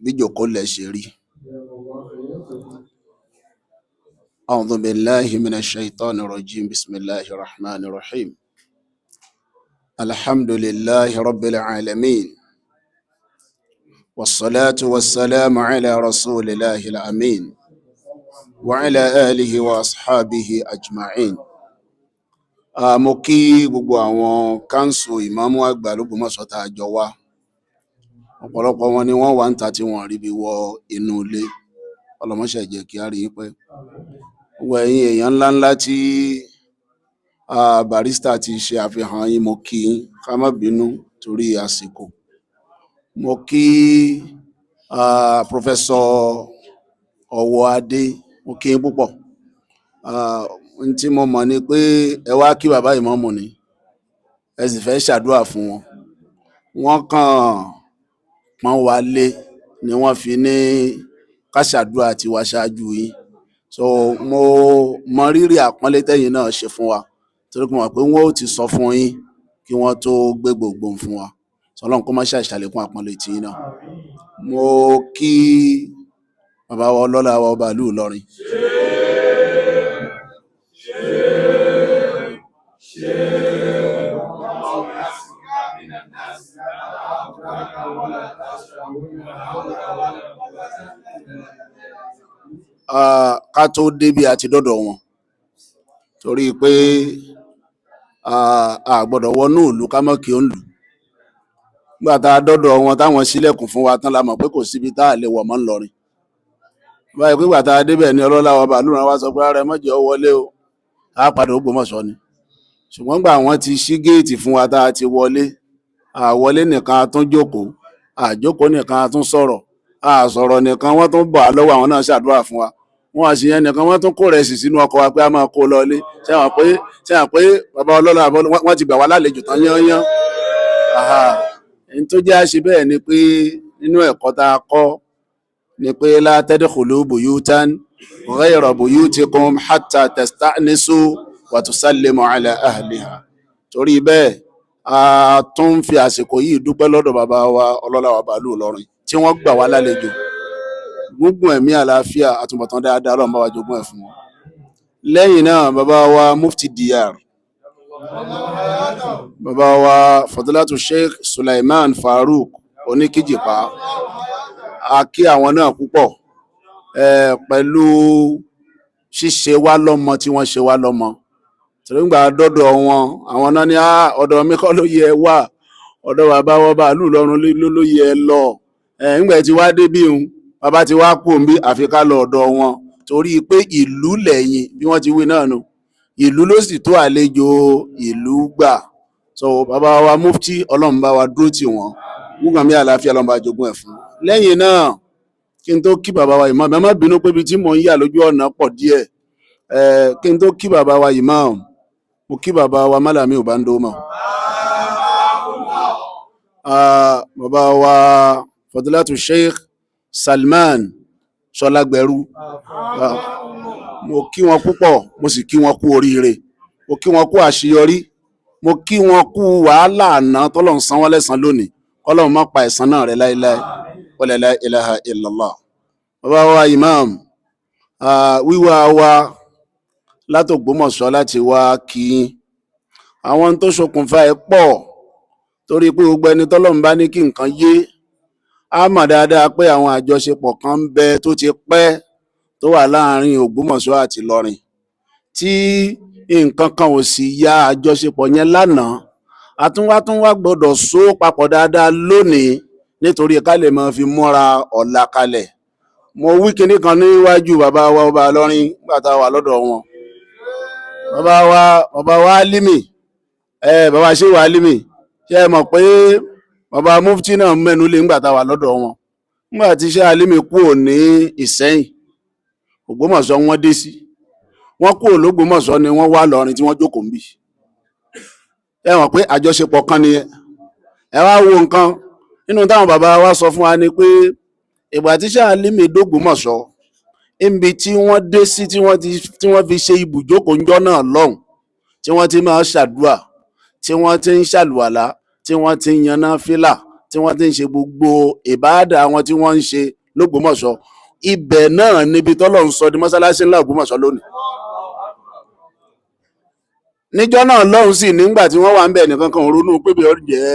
Bí jòkó lẹ̀ ṣe rí. أعوذ بالله من الشيطان الرجيم. بسم الله الرحمن الرحيم. الحمد لله رب العالمين، والصلاة والسلام على رسول الله الأمين وعلى آله وأصحابه أجمعين. Mo kí gbogbo àwọn káńsù ìmáàmù àgbà l'Ógbómọ̀ṣọ́ tá a jọ wá. Ọ̀pọ̀lọpọ̀ wọn ni wọ́n wà ń ta tí wọ́n rí bí wọ inú ilé. Ọlọmọṣẹ́ jẹ́ kí á rí yín pẹ́. Gbogbo ẹ̀yin èèyàn ńláńlá tí barrister ti ṣe àfihàn yín, mo kí yín. Ká má bínú torí àsìkò. Mo kí Professor Ọwọ́adé, mo kí yín púpọ̀. N tí mo mọ̀ ni pé ẹ wá kí bàbá ìmáàmù ni, ẹ sì fẹ́ ṣàdúrà fún wọn. Wọ́n kàn pọ́n wa lé ni wọ́n fi ní ká ṣàdúrà tiwa ṣáájú yín. So mo mọ rírì àpọ́nlé tẹ́yin náà ṣe fún wa, torí pé mo mọ̀ pé wọ́n ó ti sọ fún yín kí wọ́n tó gbé gbogbo fún wa. So Ọlọ́run kó má ṣe àṣàlékún àpọ́nlé tiyín náà. Mo kí bàbá wa ọlọ́lá wa, ọba ìlú Ìlọrin. Ká tó débi àti dọ́dọ̀ wọn, torí pé a gbọ́dọ̀ wọnú ìlú ká mọ́ kí ó ń lù. Nígbà tá a dọ́dọ̀ wọn táwọn ṣílẹ̀kùn fún wa tán, la mọ̀ pé kò síbi tá a lè wọ̀ mọ́ Ńlọrin. Báyìí pé ìgbà tá a débẹ̀ ni ọlọ́lá wa bàálù rán wa sọ pé ara ẹ má jẹ́ ó wọlé o, a padà Ògbómọ̀ṣọ́ ni. Ṣùgbọ́n gbà wọ́n ti ṣí géètì fún wa tá a ti wọlé, àwọlé nìkan a tún jókòó, àjókòó nìkan a tún sọ̀rọ̀, a sọ̀rọ̀ nìkan wọ́n tún bọ̀ á lọ́wọ́, àwọn náà ṣàdúrà fún wa. Wọ́n àṣì yẹn nìkan, wọ́n tún kó rẹsì sínú ọkọ̀ wa pé a máa kó lọ ilé. Ṣé àwọn pé bàbá ọlọ́lá wọ́n ti gbà wá lálejò tán yányán. Ẹni tó jẹ́ àṣẹ bẹ́ẹ̀ ni pé nínú ẹ̀kọ́ tá a kọ́ ni pé la tadkhulu buyutan ghayra buyutikum hatta tasta'nisu wa tusallimu ala ahliha. Torí bẹ́ẹ̀, a tún ń fi àsìkò yìí dúpẹ́ lọ́dọ̀ bàbá wa ọlọ́lá wa bàálù Ìlọrin tí wọ́n gbà wá lálejò. Gúngùn ẹ̀mí, àlàáfíà, àtúbọ̀tán dáadáa, Ọlọ́run bá wa jogún ẹ̀ fún wọn. Lẹ́yìn náà, bàbá wa Mufti Diyar, bàbá wa Fadilatu Sheikh Sulaiman Farouk Oníkíjìpá, a kí àwọn náà púpọ̀ pẹ̀lú ṣíṣe wá lọ́mọ tí wọ́n ṣe wá lọ́mọ. Torí ńgbà dọ́dọ̀ wọn, àwọn náà ní ọ̀dọ̀ mi kọ́ ló yẹ wà, ọ̀dọ̀ bàbá wọn bàálù Ìlọrin ló yẹ lọ. Ńgbà tí wá débí òun, bàbá ti wá kú òǹbí, àfi ká lọ ọ̀dọ̀ wọn, torí pé ìlú lẹ́yìn bí wọ́n ti wí náà nù, ìlú ló sì tó àlejò ìlú gbà. So bàbá wa Mufti, Ọlọ́run bá wa dúró tì wọ́n, gbúgbọ̀n mi àlàáfíà, Ọlọ́run bá jogún ẹ̀ fún. Lẹ́yìn náà, kí n tó kí bàbá wa ìmáàmù, ẹ má bínú pé ibi tí mò ń yà lójú ọ̀nà pọ̀ díẹ̀. Kí n tó kí bàbá wa ìmáàmù, mo kí bàbá wa Málàmí Òbándómọ̀, bàbá wa Fadilatu Sheikh Salman Ṣọlágbẹrú, mo kí wọn púpọ̀, mo sì kí wọn kú oríire, mo kí wọn kú àṣeyọrí, mo kí wọn kú wàhálà àná tọ́lọ́run san wọ́n lẹ́san lónìí. Kọ́lọ́run má pa ẹ̀san náà rẹ́ láéláé. Wala la ilaha illallah. Bàbá wa imam, wíwá wa látÒgbómọ̀ṣọ́ láti wá kí yín, àwọn tó ṣokùnfà ẹ̀ pọ̀, torí pé gbogbo ẹni tọ́lọ́run bá ní kí nǹkan yé á mọ̀ dáadáa pé àwọn àjọṣepọ̀ kan ń bẹ tó ti pẹ́ tó wà láàrin Ògbómọ̀ṣọ́ àti Ìlọrin, tí nǹkan kan ò sì ya àjọṣepọ̀ yẹn lánàá. Àtúnwátúnwá gbọ́dọ̀ so papọ̀ dáadáa lónìí, nítorí ká lè máa fi múra ọ̀la kalẹ̀. Mo wí kinní kan níwájú bàbá wa ọba Ìlọrin nígbà tá a wà lọ́dọ̀ wọn, bàbá wa Álímì, bàbá ṣé wà Álímì. Ṣé ẹ mọ̀ pé bàbá mufti náà mẹ́nu lé nígbà tá a wà lọ́dọ̀ wọn? Nígbà tí ṣé Álímì kúrò ní Ìsẹ́yìn, Ògbómọ̀ṣọ́ wọ́n dé sí. Wọ́n kúrò lÓgbómọ̀ṣọ́ ni wọ́n wá lọrin tí wọ́n jókòó ń bì. Ẹ mọ̀ pé àjọṣepọ̀ kan nìyẹn. Ẹ wá wo nǹkan nínú táwọn bàbá wa sọ fún wa ni pé ìgbà tí ṣé Álímì dÓgbómọ̀ṣọ́, níbi tí wọ́n dé sí, tí wọ́n fi ṣe ibùjókòó ńjọ́ náà lọ́hùn, tí wọ́n ti máa ṣàdúà, tí wọ́n ti ń ṣàlùwàlá, tí wọ́n ti ń yaná fílà, tí wọ́n ti ń ṣe gbogbo ìbáàdà wọn tí wọ́n ń ṣe lÓgbómọ̀ṣọ́. Ibẹ̀ náà níbi tọ́lọ́run sọ di mọ́sálásí ńlá Ògbómọ̀ṣọ́ lónìí. Níjọ́ náà lọ́hùn sí, nígbà tí wọ́n wà ń bẹ̀, nìkan kan ò ronú pé bí ó jẹ́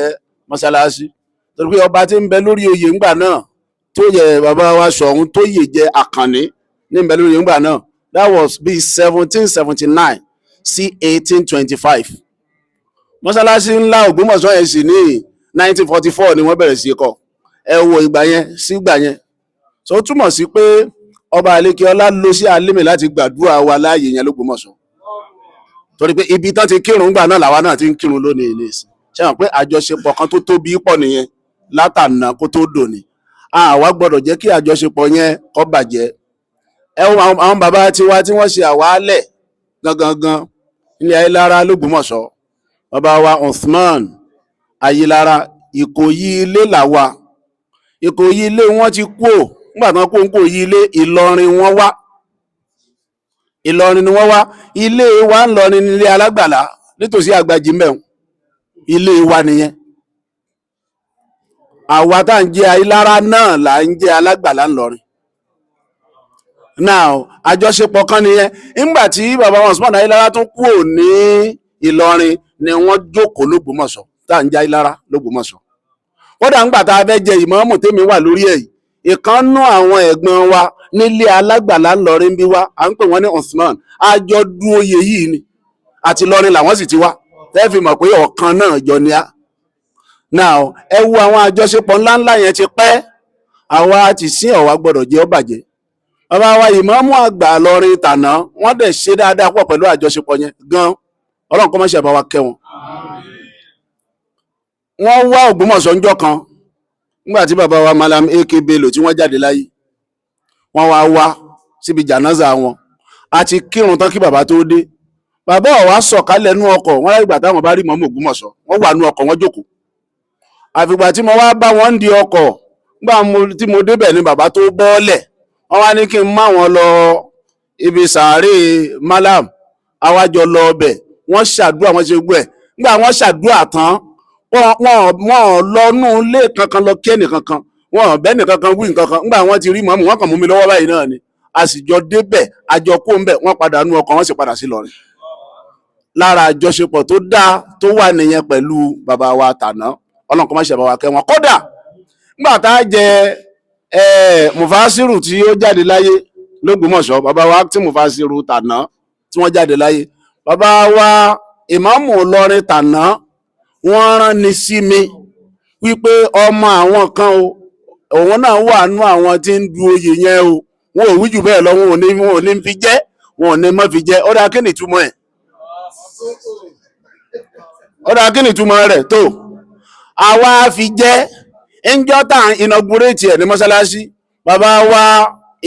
mọ́sálásí, torí pé ọba tí ń bẹ lórí oyè ńgbà náà, tó yẹ bàbá wa Ṣọ̀ún tó yè jẹ Àkànní ní ń bẹ lórí oyè ńgbà náà. That was bí 1779 sí 1825. Mọ́sálásí ńlá Ògbómọ̀ṣọ́ yẹn sì ní 1944 ni wọ́n bẹ̀rẹ̀ sí í kọ́. Ẹ wo ìgbà yẹn sí ìgbà yẹn. So ó túmọ̀ sí pé ọba Àlékiọlá lọ sí Alímì láti gbàdúrà wa láàyè yẹn lÓgbómọ̀ṣọ́, torí pé ibi tán ti kírun ńgbà náà làwa náà ti ń kírun lónìí ní ìsìn. Ṣé wọn pé àjọṣepọ̀ kan tó tóbi pọ̀ nìyẹn látànà kó tó dòní? Àwa gbọ́dọ̀ jẹ́ kí àjọṣepọ̀ yẹn kó bàjẹ́. Ẹ wo àwọn bàbá tiwa tí wọ́n ṣe àwálẹ̀ gangan ilé Ayélára lÓgbómọ̀ṣọ́, bàbá wa Uthman Ayélára, Ìkòyí ilé làwa. Ìkòyí ilé wọn ti kú ò. Nígbà tán kó ń Kòyí ilé, Ìlọrin wọn wá, Ìlọrin ni wọ́n wá. Ilé wa ń lọ ní ilé alágbàlá nítòsí Àgbàjì mbẹ̀hún, ilé wa nìyẹn. Àwa tá à ń jẹ́ Ayélára náà là ń jẹ́ alágbàlá ńlọrin. Now, àjọṣepọ̀ kan nìyẹn. Nígbà tí bàbá wọn Usman Ayélára tún kú ò ní Ìlọrin ni wọ́n jókòó lÓgbómọ̀ṣọ́ tá à ń jẹ́ Ayélára lÓgbómọ̀ṣọ́. Kódà ńgbà tá a fẹ́ jẹ ìmáàmù tèmi wà lórí ẹ̀ yìí, ìkànnú àwọn ẹ̀gbọ́n wa nílé alágbàlá ńlọrin bí wá, à ń pè wọ́n ní Usman, àjọ du oyè yìí ni, àti Ìlọrin làwọn sì ti wá. Tẹ́ fi mọ̀ pé ọ̀kan náà jọ ni á. Now, ẹ wo àwọn àjọṣepọ̀ ńláńlá yẹn ti pẹ́. Àwa ti sín ọ̀wá gbọ́dọ̀ jẹ́ ó bàjẹ́. Bàbá wa ìmáàmù àgbà lọrin tàná, wọ́n dẹ̀ ṣe dáadáa pọ̀ pẹ̀lú àjọṣepọ̀ yẹn gan. Ọlọ́run kó má ṣe bá wa kẹ́ wọn. Wọ́n wá Ògbómọ̀ṣọ́ ńjọ́ kan nígbà tí bàbá wa Malam AK Bello tí wọ́n jáde láyé. Wọ́n wá wá síbi jànáza wọn. A ti kírun tán kí bàbá tó dé. Bàbá ọ̀ wá sọ̀kalẹ̀ nú ọkọ̀ wọ́n. Láì gbà táwọn bá rí mọ́mọ́ Ògbómọ̀ṣọ́, wọ́n wà nú ọkọ̀, wọ́n jókòó. Àfìgbà tí mo wá bá wọn ń di ọkọ̀ gbà tí mo débẹ̀ ni bàbá tó bọ́ọ̀lẹ̀. Wọ́n wá ní kí n má wọn lọ ibi sàárè Malam. Àwájọ lọ ọbẹ̀, wọ́n ṣàdúrà, wọ́n ṣe gbọ́ ẹ̀. Nígbà wọ́n ṣàdúrà tán, wọ́n lọ nú ilé kankan lọ kí ẹnìkankan, wọ́n bẹ́ẹ̀ nìkankan wí nǹkankan. Nígbà wọ́n ti rí mọ́mù, wọ́n kàn mú mi lọ́wọ́ báyìí náà ni. A sì jọ débẹ̀, àjọ kó ń bẹ̀, wọ́n padà nú ọkọ̀, wọ́n sì padà sí Ìlọrin. Lára àjọṣepọ̀ tó dáa tó wà nìyẹn pẹ̀lú bàbá wa tàná. Ọlọ́run kó má ṣe bá wa kẹ́ wọn. Kódà nígbà tá a jẹ Mufasiru tí ó jáde láyé lÓgbómọ̀ṣọ́, bàbá wa tí Mufasiru tàná tí wọ́n jáde láyé, bàbá wa ìmáàmù Ìlọrin tàná, wọ́n rán ni sí mi wípé ọmọ àwọn kan o, òun náà wà nú àwọn tí ń du oyè yẹn o. Wọn ò wí jù bẹ́ẹ̀ lọ. Wọn ò ní fi jẹ́, wọn ò ní mọ́ fi jẹ́. Ó dáa, kí ni ìtumọ̀ ẹ̀? Ó dáa, kí ni ìtumọ̀ rẹ̀ tó àwa fi jẹ́? Ńjọ́ tá à ń inaugurate ẹ̀ ní mọ́ṣáláṣí, bàbá wa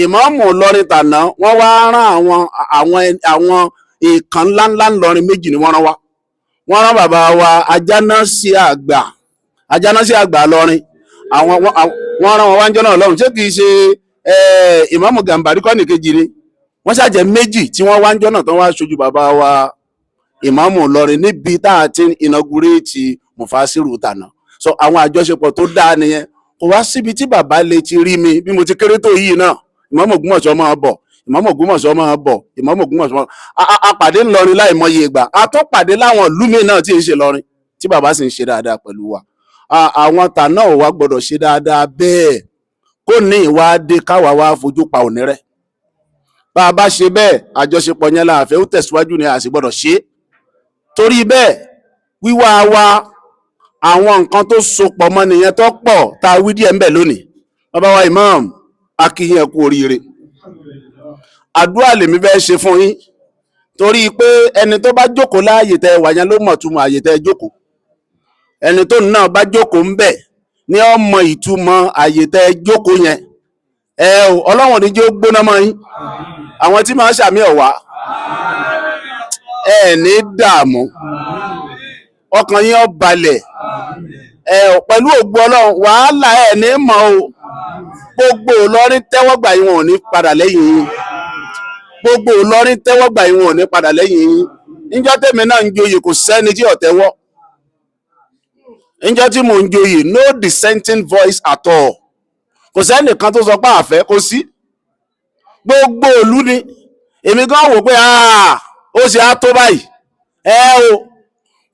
ìmáàmù Ìlọrin tàná, wọ́n wá rán àwọn ìkan ńláńlá ńlọrin méjì ni wọ́n rán wá. Wọ́n rán bàbá wa Ajánásí àgbà, Ajánásí àgbà lọrin. Àwọn wọ́n rán wọn wá ń jọ́ náà lọ́rùn. Ṣé kìí ṣe ìmáàmù Gàmbàrí kọ́ nìkejì ni? Wọ́n ṣàjẹ́ méjì tí wọ́n wá ń jọ́ náà tán wá ṣojú bàbá wa ìmáàmù Ìlọrin níbi tá a ti inaugurate Mufasiru tàná. So àwọn àjọṣepọ̀ tó dáa nìyẹn. Kò wá síbi tí bàbá lè ti rí mi bí mo ti kéré tó yìí náà. Ìmáàmù Ògbómọ̀ṣọ́ máa bọ̀, ìmáàmù Ògbómọ̀ṣọ́ máa bọ̀, ìmáàmù Ògbómọ̀ṣọ́ máa a pàdé ńlọrin láìmọye ìgbà. A tún pàdé láwọn ìlú míì náà tí ì ṣe lọrin, tí bàbá sì ń ṣe dáadáa pẹ̀lú wa. Àwọn tàná ò wá gbọ́dọ̀ ṣe dáadáa bẹ́ẹ̀ kó ní ìwà dé káwa wá fojú pa òní rẹ̀. Bá a bá ṣe bẹ́ẹ̀, àjọṣepọ̀ yẹn la àfẹ́ ó tẹ̀síwájú ni, a sì gbọ́dọ̀ ṣe é. Torí bẹ́ẹ̀, wíwá wa, àwọn nǹkan tó so pọ̀ mọ́ nìyẹn tó pọ̀ tá a wí díẹ̀ ń bẹ̀ lónìí. Bàbá wa imam, a kí yín, ẹ kú oríire. Àdúrà lèmi fẹ́ ṣe fún yín, torí pé ẹni tó bá jókòó láàyè tẹ wà yẹn ló mọ̀ túmọ̀ àyè tẹ jókòó. Ẹni tó náà bá jókòó ń bẹ̀ ní ó mọ ìtumọ̀ àyè tẹ jókòó yẹn. Ẹ o, Ọlọ́run ní jẹ́ ó gbóná mọ́ yín. Àwọn tí máa ń ṣàmì ọ̀wá, ẹ ní dààmú, ọkàn yín ó balẹ̀. Ẹ ò, pẹ̀lú ògbó Ọlọ́run, wàhálà ẹ ní mọ̀ o. Gbogbo Ìlọrin tẹ́wọ́ gbà yín, wọn ò ní padà lẹ́yìn yín. Gbogbo Ìlọrin tẹ́wọ́ gbà yín, wọn ò ní padà lẹ́yìn yín. Níjọ́ tèmi náà ń joyè, kò sẹ́ni tí ò tẹ́wọ́. Níjọ́ tí mò ń joyè, no dissenting voice at all. Kò sẹ́nìkan tó sọ pé àfẹ́ kò sí. Gbogbo ìlú ni èmi gan wò pé ó ṣe á tó báyìí. Ẹ o,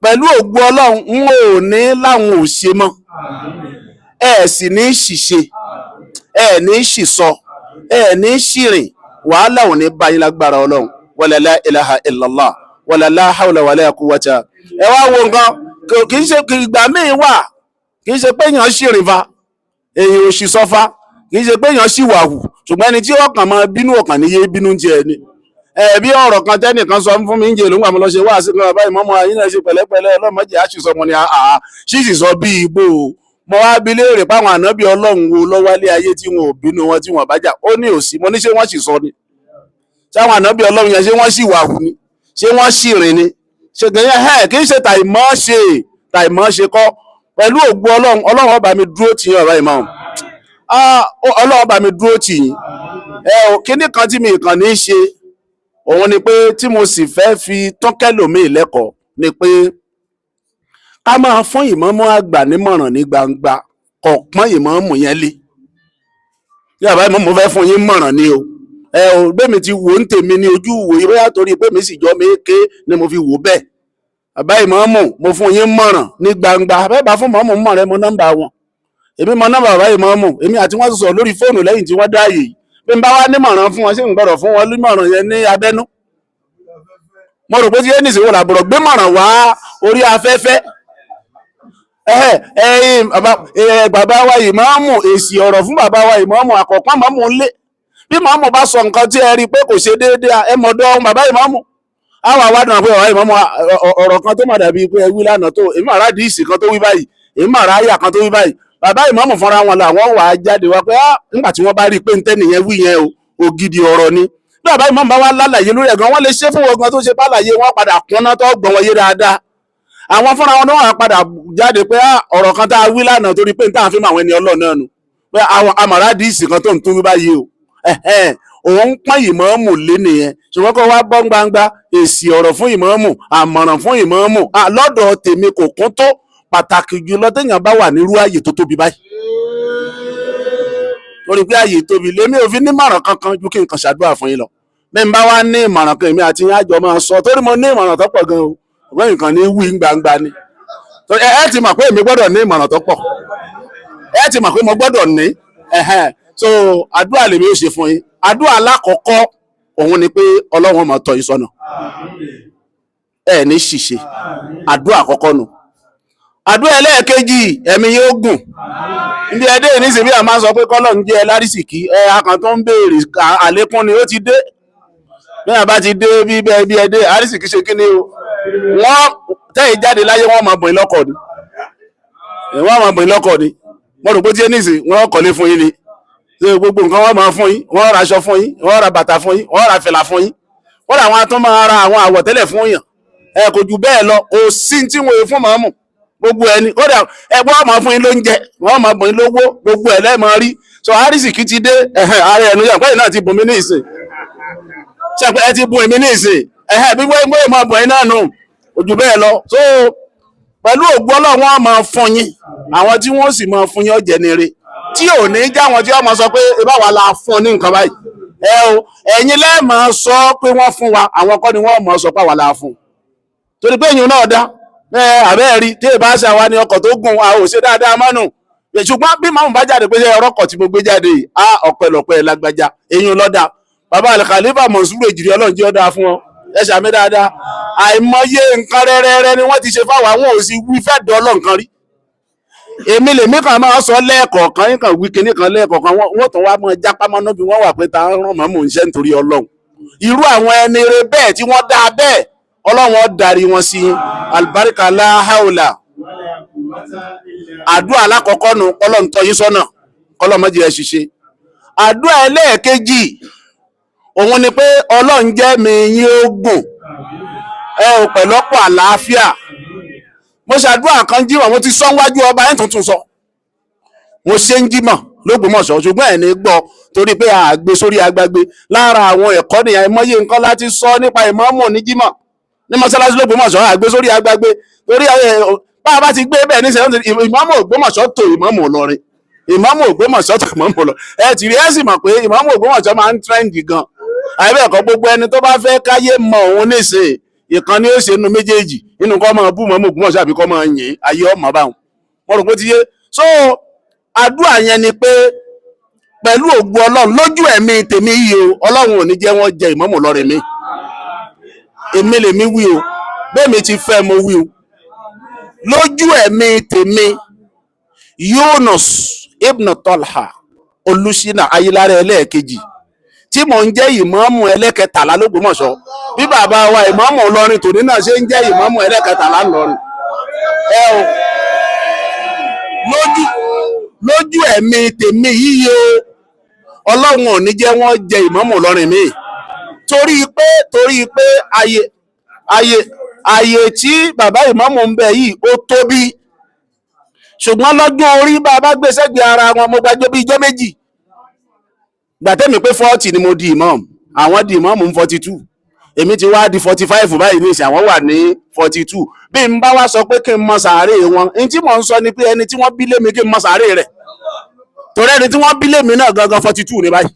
pẹ̀lú ògo Ọlọ́run, n ò ní láwọn ò ṣe mọ́. Ẹ sì ní ṣìṣe, ẹ ní ṣìsọ, ẹ ní ṣìrìn, wàhálà ò ní bá yín lágbára Ọlọ́run. Wala la ilaha illallah, wala la hawla wala quwwata. Ẹ wá wo nǹkan, kì í ṣe ìgbà míì wà, kì í ṣe pé èèyàn ṣìrìn fa, èèyàn ò sì sọ fa, kì í ṣe pé èèyàn ṣì wà hù, ṣùgbọ́n ẹni tí ọkàn máa bínú ọkàn ní yé bínú jẹ ni. Ẹ bí ọ̀rọ̀ kan tẹ́nìkan sọ fún mi ń jẹ lóńgbà mo lọ ṣe wá sí kan báyìí, mọ́mọ́ ayé náà ṣe pẹ̀lẹ́pẹ̀lẹ́, ọlọ́mọdé àṣìṣọ mo ni àá ṣíṣì sọ bí igbó o. Mo wá bi léèrè páwọn ànábì Ọlọ́run wo lọ́wálé ayé tí wọn ò bínú wọn tí wọn bá jà, ó ní òsì. Mo ní ṣé wọ́n sì sọ ni? Sáwọn ànábì Ọlọ́run yẹn ṣé wọ́n sì wà hù ni? Ṣé wọ́n sì rìn ni? Ṣe gẹ̀yẹ́ ẹ̀ kì í ṣe tàìmọ́ ṣe, tàìmọ́ ṣe kọ́. Pẹ̀lú ògo Ọlọ́run, Ọlọ́run ó bá mi dúró tì yín, ọ̀rọ̀ ìmọ̀ Ọlọ́run bá mi dúró tì yín. Ẹ ò kíní kan tí mi kàn ní í ṣe òun ni pé tí mo sì fẹ́ fi tọ́kẹ́lòmíì lẹ́kọ̀ọ́ ni pé ká máa fún ìmáàmù àgbà nímọ̀ràn ní gbangba, kò pọ́n ìmáàmù yẹn lé. Bí àbá ìmáàmù fẹ́ fún yín mọ̀ràn ni o. Ẹ ò gbé mi ti wò ń tèmi ní ojú ìwòye, bóyá torí pé mi sì jọ mi ké ni mo fi wò bẹ́ẹ̀. Bàbá ìmáàmù, mo fún yín mọ̀ràn ní gbangba. Bẹ́ẹ̀ bá fún ìmáàmù mọ̀ràn, ẹ mọ nọ́mbà wọn. Èmi mọ nọ́mbà bàbá ìmáàmù, èmi àti wọ́n sọ̀rọ̀ lórí fóònù lẹ́yìn tí wọ́n dá àyè yìí. Bí n bá wá nímọ̀ràn fún wọn, ṣé n gbọ́dọ̀ fún wọn nímọ̀ràn yẹn ní abẹ́nú? Mo rò pé tí yéé nìsín wò làbọ̀rọ̀ gbé mọ̀ràn wá orí afẹ́fẹ́. Ẹ̀yin bàbá wa ìmáàmù, èsì ọ̀rọ̀ fún bàbá wa ìmáàmù àkọ́kọ́ ìmáàmù ń lé. Bí ìmáàmù bá sọ nǹkan tí ẹ rí i pé kò ṣe déédéé, ẹ mọ̀dọ́ bàbá ìmáàmù. Àwọn àwádùn àpé bàbá ìmáàmù ọ̀rọ̀ kan tó mà dàbí pé ẹ wí lánàá tó, èmi àrà díìsì kan tó wí báyìí, èmi àrà àyà kan tó wí báyìí. Bàbá ìmáàmù fúnra wọn làwọn wà á jáde wá pé nígbà tí wọ́n bá rí i pé ntẹ́nìyẹn wí yẹn o, ògidì ọ̀rọ̀ ni. Bí bàbá ìmáàmù bá wá lálàyé lórí ẹ̀gàn, wọ́n lè ṣe fún wọn gan tó ṣe bálàyé wọn padà kúnná tó gbọ̀n wọn yé dáadáa. Àwọn fúnra wọn náà padà jáde pé ọ̀rọ̀ kan tá a wí lánàá torí pé n táà fi mọ àwọn ẹni Ọlọ́run náà nù pé àwọn amàrá díìsì kan tó ń tún wí báyìí o. Òun pọ́n ìmáàmù lé nìyẹn. Ṣùgbọ́n kó wá bọ́ gbangba èsì ọ̀rọ̀ fún ìmáàmù, àmọ̀ràn fún ìmáàmù, lọ́dọ̀ tèmi kò kún tó, pàtàkì jùlọ téèyàn bá wà nírú ààyè tó tóbi báyìí. Torí pé ààyè tóbi lèmi ò fi ní ìmọ̀ràn kankan ju kí n kàn ṣàdúrà fún yín lọ. Bí n bá wá ní ìmọ̀ràn kan, èmi àti yín àjọ máa sọ, torí mo ní ìmọ̀ràn tó pọ̀ gan o, ọ̀gbọ́n nǹkan ní wí gbangba ni. Ẹ ti mọ̀ pé èmi gbọ́dọ̀ ní ìmọ̀ràn tó pọ̀, ẹ ti mọ̀ pé mo gbọ́dọ̀ ní. So àdúrà lèmi ó ṣe fún yín. Àdúrà alákọ̀ọ́kọ́ òun ni pé Ọlọ́run máa tọ́ yín sọ́nà, ẹ ní ṣìṣe. Àdúrà àkọ́kọ́ nu. Àdúrà ẹlẹ́ẹ̀kejì, ẹ̀mí yóò gùn. Níbi ẹdẹ nísìnyí bí a máa ń sọ pé kọ́lọ̀ ń jẹ́ ẹ lárísìkí, ẹ akàn tó ń béèrè àlékún ni ó ti dé. Bí a bá ti dé bí bẹ́ẹ̀ bí ẹdẹ àrísìkí ṣe kí ni o, wọ́n tẹ́yìn jáde láyé, wọ́n máa bọ̀ lọ́kọ̀ ni, wọ́n máa bọ̀ lọ́kọ̀ ni. Mo rò pé tí ẹ nísìn wọ́n kọ́lé fún yín ni, ṣé gbogbo nǹkan wọ́n máa fún yín, wọ́n ra aṣọ fún yín, wọ́n ra bàtà fún yín, wọ́n ra fìlà fún yín, wọ́n làwọn atún máa ra àwọn àwọ̀tẹ́lẹ̀ fún yàn. Ẹ kò jù bẹ́ẹ̀ lọ, kò sí tí wọ́n fún màmú gbogbo ẹni kódà ẹ wọ́n máa fún yín lóúnjẹ, wọ́n máa bùn yín lówó, gbogbo ẹ̀ lẹ́ẹ̀mọ́ rí. So àrísìkí ti dé. Ààrẹ ẹnu yàn pẹ́yì náà ti bùn mí ní ìsìn, ṣe pé ẹ ti bùn èmi ní ìsìn, bí wọ́n máa bùn yín náà nù, kò jù bẹ́ẹ̀ lọ. So pẹ̀lú ògbó Ọlọ́run, wọ́n máa fún yín, àwọn tí wọ́n sì máa fún yín ọ̀jẹ̀ nire tí ò ní já wọn tí wọ́n máa sọ pé ibà wà la fún ní nǹkan báyìí. Ẹ o, ẹ̀yin lẹ́ẹ̀ sọ pé wọ́n fún wa, àwọn kọ́ ni wọ́n máa sọ pé àwa la fún, torí pé èyàn náà dá ẹ àbẹ́ rí tí ìbá ṣe àwa ni ọkọ̀ tó gùn a ò ṣe dáadáa mọ́nù. Ṣùgbọ́n bí màmú bá jáde pé ṣe ọrọ́kọ̀ tí mo gbé jáde yìí á ọ̀pẹ̀lọpẹ̀ lágbájá, èyàn lọ́dà bàbá Al-Khalifa Mọ̀nsúrù Èjìrì, Ọlọ́run jẹ́ ọ̀dà fún ọ, ẹ ṣàmì dáadáa. Àìmọye nǹkan rẹ́rẹ́rẹ́ ni wọ́n ti ṣe fáwọn, àwọn ò sì wí fẹ́ dọ́ ọlọ́nkan rí. Èmi lèmi kan máa sọ lẹ́ẹ̀kọ̀ọ̀kan, yín kan wí kinní kan lẹ́ẹ̀kọ̀ọ̀kan, wọ́n tún wá máa jápá mọ́nú bí wọ́n wà pé ta ń ràn mọ́ mò ń ṣe nítorí Ọlọ́run. Irú àwọn ẹni rẹ bẹ́ẹ̀ tí wọ́n dá bẹ́ẹ̀, Ọlọ́run ó darí wọn sí alibarika láhàólà. Àdúrà alákọ̀ọ́kọ́ nu, Ọlọ́run tọ́ yín sọ́nà, Ọlọ́run má jẹ́ ẹ ṣìṣe. Àdúrà ẹlẹ́ẹ̀kejì òun ni pé Ọlọ́run jẹ́ mi yín ó gùn ẹ ò pẹ̀lọ́pọ̀ àlàáfíà. Mo ṣàdúrà kan jímọ̀, mo ti sọ wájú ọba ẹ̀ tuntun sọ, mo ṣe ń jímọ̀ lÓgbómọ̀ṣọ́, ṣùgbọ́n ẹ̀ ní gbọ́ torí pé àgbé sórí agbágbé. Lára àwọn ẹ̀kọ́ nìyẹn, ìmọ̀ye nǹkan láti sọ nípa ìmáàmù ní jímọ̀ ní mọ́sálásí lÓgbómọ̀ṣọ́, àgbé sórí agbágbé torí Bá a bá ti gbé bẹ́ẹ̀ níṣẹ́, ìmáàmù Ògbómọ̀ṣọ́ tó ìmáàmù Ìlọrin, ìmáàmù Ògbómọ̀ṣọ́ tó ìmáàmù Ìlọrin. Ẹ ti rí, ẹ sì mọ̀ pé ìmáàmù Ògbómọ̀ṣọ́ máa ń trend gan. Àìbẹ́ẹ̀kọ́, gbogbo ẹni tó bá fẹ́ káyé mọ òun nísìnyí, ìkan ni ó ṣe nínú méjèèjì, nínú kọ́ máa bú ìmáàmù Ògbómọ̀ṣọ́ àbí kọ́ máa yìn, ayé ọmọ báwọn. Mo rò pé ó ti yé. So àdúrà yẹn ni pé pẹ̀lú ògo Ọlọ́run, lójú ẹ̀mí tèmi yìí o, Ọlọ́run ò ní jẹ́ wọ́n jẹ ìmáàmù Ìlọrin mi. Èmi lèmi wí o, bẹ́ẹ̀ mi ti fẹ́ mo wí o. Lójú ẹ̀mí tèmi, Yunus ibn Talha Olùṣínà Ayélára ẹlẹ́ẹ̀kejì tí mò ń jẹ́ ìmáàmù ẹlẹ́kẹtàlá l'Ógbómọ̀ṣọ́, bí bàbá wa ìmáàmù Ìlọrin tòní náà ṣe ń jẹ́ ìmáàmù ẹlẹ́kẹtàlá ńlọrin. Ẹ o, lójú ẹ̀mí tèmi yíyí o, Ọlọ́run ò ní jẹ́ wọ́n jẹ ìmáàmù Ìlọrin mi, torí pé àyè tí bàbá ìmáàmù ń bẹ yìí, ó tóbi, ṣùgbọ́n lọ́jọ́ orí, bá a bá gbé sẹ́gbẹ̀ẹ́ ara wọn, mo gbàgbé bí ijọ́ méjì gbàtẹ́mi pé 40 ni mo di ìmáàmù, àwọn di ìmáàmù ń 42, èmi ti wá di 45 báyìí ní ìsìn, àwọn wà ní 42. Bí n bá wá sọ pé kí n mọ sàárè wọn, n tí mò ń sọ ni pé ẹni tí wọ́n bí lé mi, kí n mọ sàárè rẹ̀, torí ẹni tí wọ́n bí lé mi náà gangan 42 ní báyìí.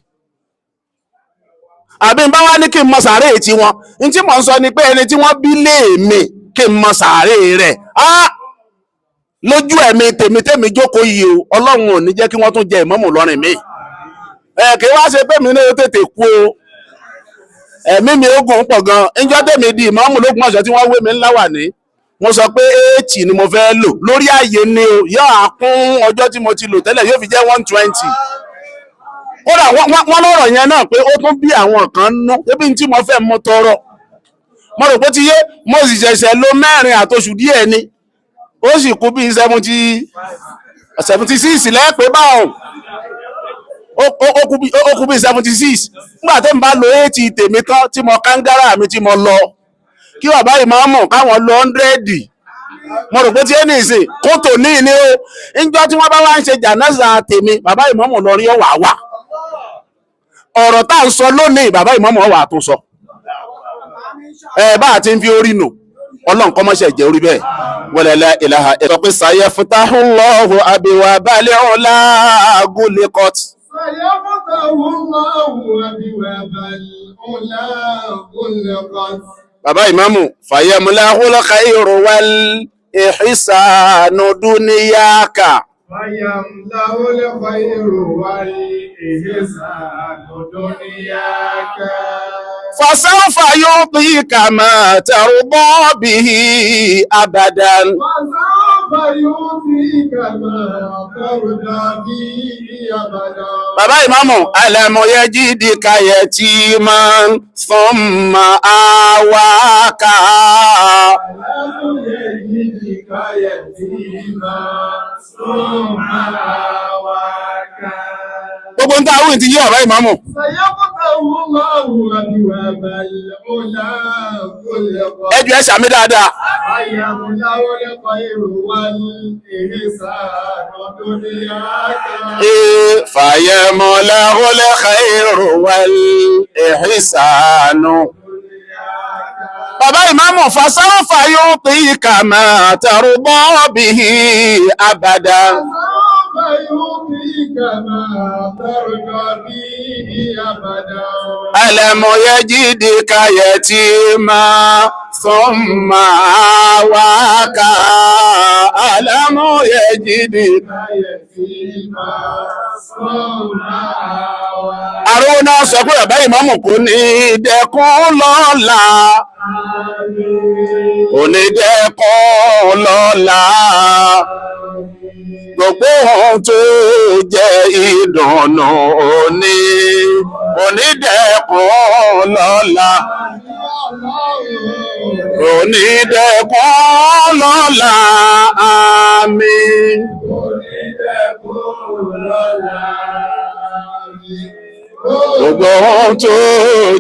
Àbí n bá wá ní kí n mọ sàárè tiwọn, n tí mò ń sọ ni pé ẹni tí wọ́n bí lé mi, kí n mọ sàárè rẹ̀. Á lójú ẹ̀mí tèmi tèmi jókòó yìí o, Ọlọ́run ò ní jẹ́ kí wọ́n tún jẹ ìmáàmù Ìlọrin mi. Ẹ kí wá ṣe pé mi náà tètè kú o, ẹ̀mí mi ó gùn pọ̀ gan. Níjọ́ tèmi di ìmáàmù l'Ógbómọ̀ṣọ́ tí wọ́n wé mi ńlá wà ní, mo sọ pé 80 ni mo fẹ́ lò lórí ààyè ni o, yóò á kún ọjọ́ tí mo ti lò tẹ́lẹ̀, yóò fi jẹ́ 120. Kódà wọ́n lọ́rọ̀ yẹn náà pé ó tún bí àwọn kan nú ebi tí mo fẹ́ mo tọrọ. Mo rò pé ti yé. Mo sì ṣẹ̀ṣẹ̀ lo 4 àtoṣù díẹ̀ ni, ó sì kú bíi 76 lẹ́ẹ̀pẹ́ báwọn, ó kú bíi 76. Nígbà tí n bá lo 80 tèmi tán, tí mo kángára mi tí mo lọ, kí bàbá ìmáàmù káwọn lo 100. Mo rò pé tí ẹni ìsìn kótó ní ní o, níjọ́ tí wọ́n bá wá ń ṣe jànáza tèmi, bàbá ìmáàmù lọ rí ọ̀wà wà. Ọ̀rọ̀ tá à ń sọ lónìí, bàbá ìmáàmù ọ̀wà tó sọ ẹ bá a ti ń fi orí nù. Ọlọ́run kọ́ mọ́ṣẹ́ jẹ́ orí bẹ́ẹ̀. Wala ilaha ẹ̀ sọ pé sayaftahullahu abwabal ula guliqat. سيفتح الله أبواب العلا غلقت. Bàbá ìmáàmù, fayamlahul khairu wal ihsanu duniyaka. فيملأ الخير والإحسان دنياك. Fasawfa yu'tika ma tarda bihi abadan. فسوف يعطيك ما ترضى به أبدا. Bàbá ìmáàmù, alam yajidika yatiman thumma awaka. ألم يجدك يتيما ثم آواك. Gbogbo ń tá àwọn ìtì yí bàbá ìmáàmù. سيفتح الله أبواب العلا غلقت. Ẹ jọ̀ọ́, ẹ ṣàmì dáadáa. فيملأ الخير والإحسان دنياك. Fayamlahul khairu wal ihsanu. Bàbá ìmáàmù, fasawfa yu'tika ma tarda bihi abadan. فسوف يعطيك ما ترضى به أبدا. Alam yajidika yatima thumma awaka. Alam yajidika يتيما ثم آواك. Àrùn náà sọ pé bàbá ìmáàmù kò ní dẹkùn lọ́la. Kò ní dẹkùn lọ́la. Gbogbo ohun tó jẹ́ ìdùnnú òní kò ní dẹkùn lọ́la. Kò ní dẹkùn lọ́la. Àmín. Gbogbo ohun tó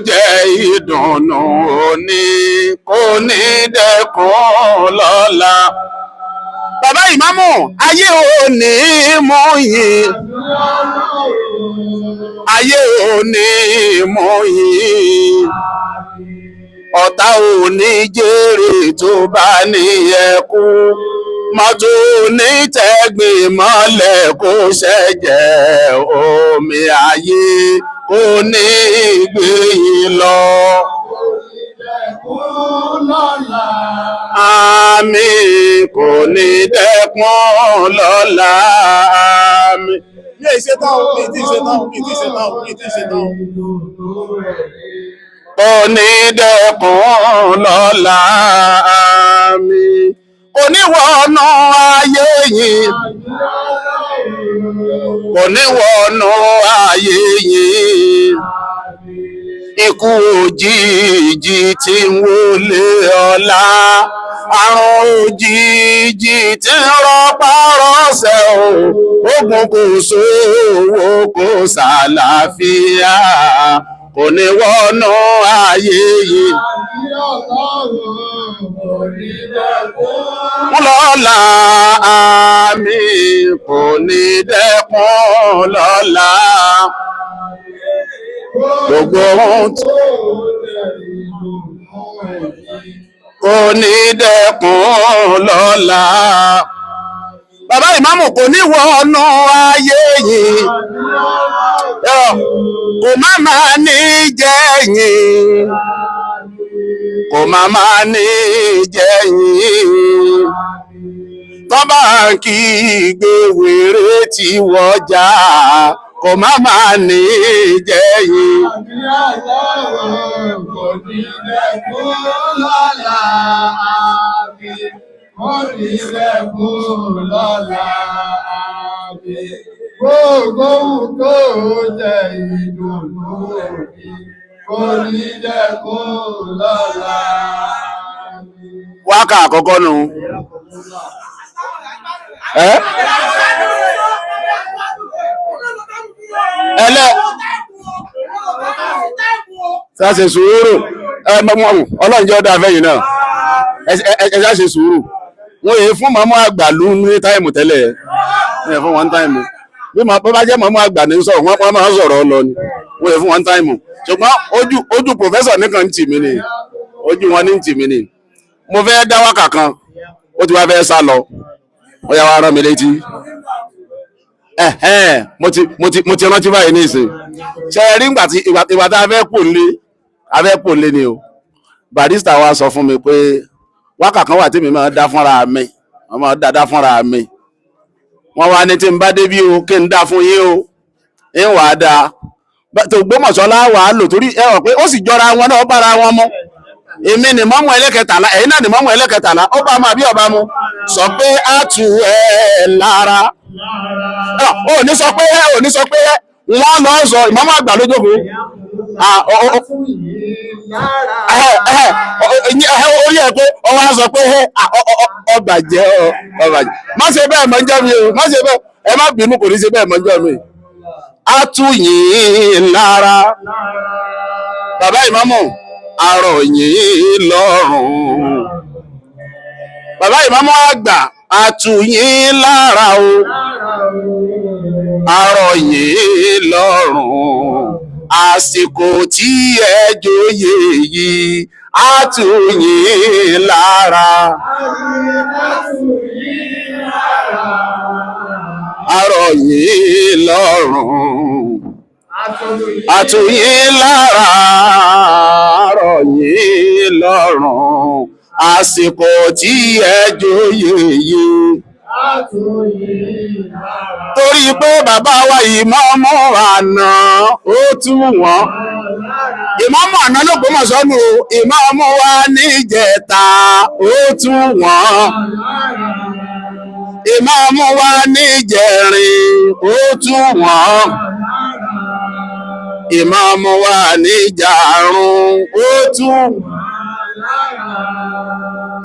jẹ́ ìdùnnú òní kò ní dẹkùn lọ́la. Bàbá ìmáàmù, ayé ò ní mú yín, ayé ò ní mú yín, ọ̀tá ò ní jèrè tó bá ní ẹkú. Mọ́tò onítẹ̀gbìn mọ́lẹ̀ kó ṣẹ̀jẹ̀, omi ayé kò ní gbé yín lọ. Àmín, kò ní dẹ́kun lọ́la. Àmín. Mi ì ṣe tán o, mi ì tí ì ṣe tán o, mi ì tí ì ṣe tán o, mi ì tí ì ṣe tán o. Kò ní dẹ́kun lọ́la. Àmín. Kò ní wọnú ayé yìí. Kò ní wọnú ayé yìí. Ikú òjijì tí ń wọlé ọ̀la, àrùn òjijì tí ń rọpa rọsẹ̀ o, ogun kò sówó kò sàlàáfíà, kò ní wọnú ayé yìí. Lọ́la, àmín, kò ní dẹ́kun lọ́la. Gbogbo ohun kò ní dẹ́kun lọ́la. Bàbá ìmáàmù, kò ní wọnú ayé yìí. Kò má máa ní jẹ́yìn. Kò má máa ní jẹ́yìn. Tọ́ba kì í gbé wèrè tí wọ́jà. Kò má máa ní jẹ́yìn. Kò ní dẹ́kun lọ́la, àmín. Kò ní dẹ́kun lọ́la, àmín. Gbogbo ohun tó jẹ́ ìdùnnú òní, kò ní dẹ́kun lọ́la, àmín. Wákà àkọ́kọ́ nu. Ẹ́ ẹlẹ́ ṣáṣe sùúrù, ẹ mọ́mọ́ ọlọ́run jẹ́ ọdọ afẹ́yìn náà. Ẹ ṣáṣe sùúrù. Wọ́n yìí fún mọ́mọ́ àgbà ló ní time tẹ́lẹ̀, ẹ fún wọn time. Bí mo bá jẹ́ mọ́mọ́ àgbà ní sọ̀rọ̀, wọ́n máa ń sọ̀rọ̀ lọ ni. Wọ́n yìí fún wọn time, ṣùgbọ́n ojú professor nìkan ń tì mí ni, ojú wọn ní ń tì mí ni. Mo fẹ́ dá wákà kan, ó ti wá fẹ́ sá lọ, ó yá wá rán mi létí. Ẹ̀hẹ́n, mo ti rántí báyìí ní ìsìn. Ṣe é rí ìgbà tí ìgbà tá a fẹ́ kò lé, a fẹ́ kò lé ni o. Barrister wa sọ fún mi pé wákà kan wà tí mi máa dá fúnra mi, wọ́n máa dá fúnra mi. Wọ́n wá ní tí n bá débí o, kí n dá fún yín o, ń wàá dá tó Ògbómọ̀ṣọ́ láwà á lò, torí ẹ rọ̀ pé ó sì jọra wọn náà, ó bára wọn mu. Èmi ni mọ́mú ẹlẹ́kẹtàlá, ẹ̀yin náà ni mọ́mú ẹlẹ́kẹtàlá. Ó bá mu àbí ọba mu? Sọ pé á tù ẹ́ lára. Ó ní sọ pé ẹ ò ní sọ pé ẹ wọ́n lọ sọ ìmọ̀mú àgbà lójókòó. Orí ẹ pé ọwọ́ á sọ pé ẹ ọbàjẹ́ ọbàjẹ́. Má ṣe bẹ́ẹ̀ mọ́ jẹ́ mi o, má ṣe bẹ́ẹ̀. Ẹ má bínú, kò ní ṣe bẹ́ẹ̀ mọ́ jẹ́ mi. Á tù yín lára, bàbá ìmámù, arọ̀ yín lọ́rùn. Bàbá ìmámù àgbà, á tù yín lára o, arọ̀ yín lọ́rùn. Àsìkò tí ẹ joyè yìí, á tù yín lára. Arọ̀ yín lọ́rùn, á tù yín lára, arọ̀ yín lọ́rùn. Àsìkò tí ẹ joyè yìí, torí pé bàbá wa ìmáàmù àná, ó tú wọn. Ìmáàmù àná l'Ógbómọ̀ṣọ́ nù. Ìmáàmù wa níjẹta, ó tú wọn. Ìmáàmù wa níjẹrin, ó tú wọn. Ìmáàmù wa níjàrún, ó tú.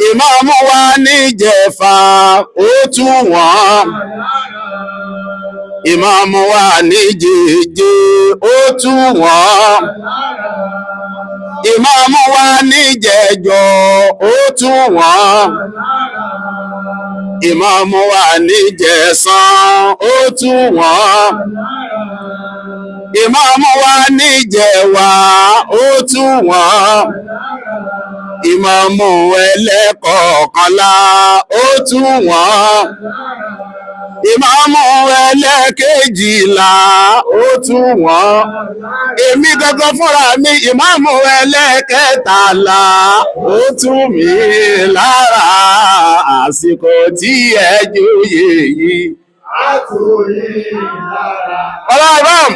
Ìmáàmù wa níjẹ̀fà, ó tú wọn. Ìmáàmù wa níjẹ̀jẹ̀, ó tú wọn. Ìmáàmù wa níjẹ̀jọ, ó tú wọn. Ìmáàmù wa níjẹ̀sán, ó tú wọn. Ìmáàmù wa níjẹ̀wá, ó tú wọn. Ìmáàmù ẹlẹ́kọ̀ọ́kànlá ó tú wọ́n. Ìmáàmù ẹlẹ́kejìlá ó tú wọ́n. Èmi gangan fúnra mi, ìmáàmù ẹlẹ́kẹtàlá ó tú mi lára àsìkò tí ẹ jóyè yìí. Bàbá imam,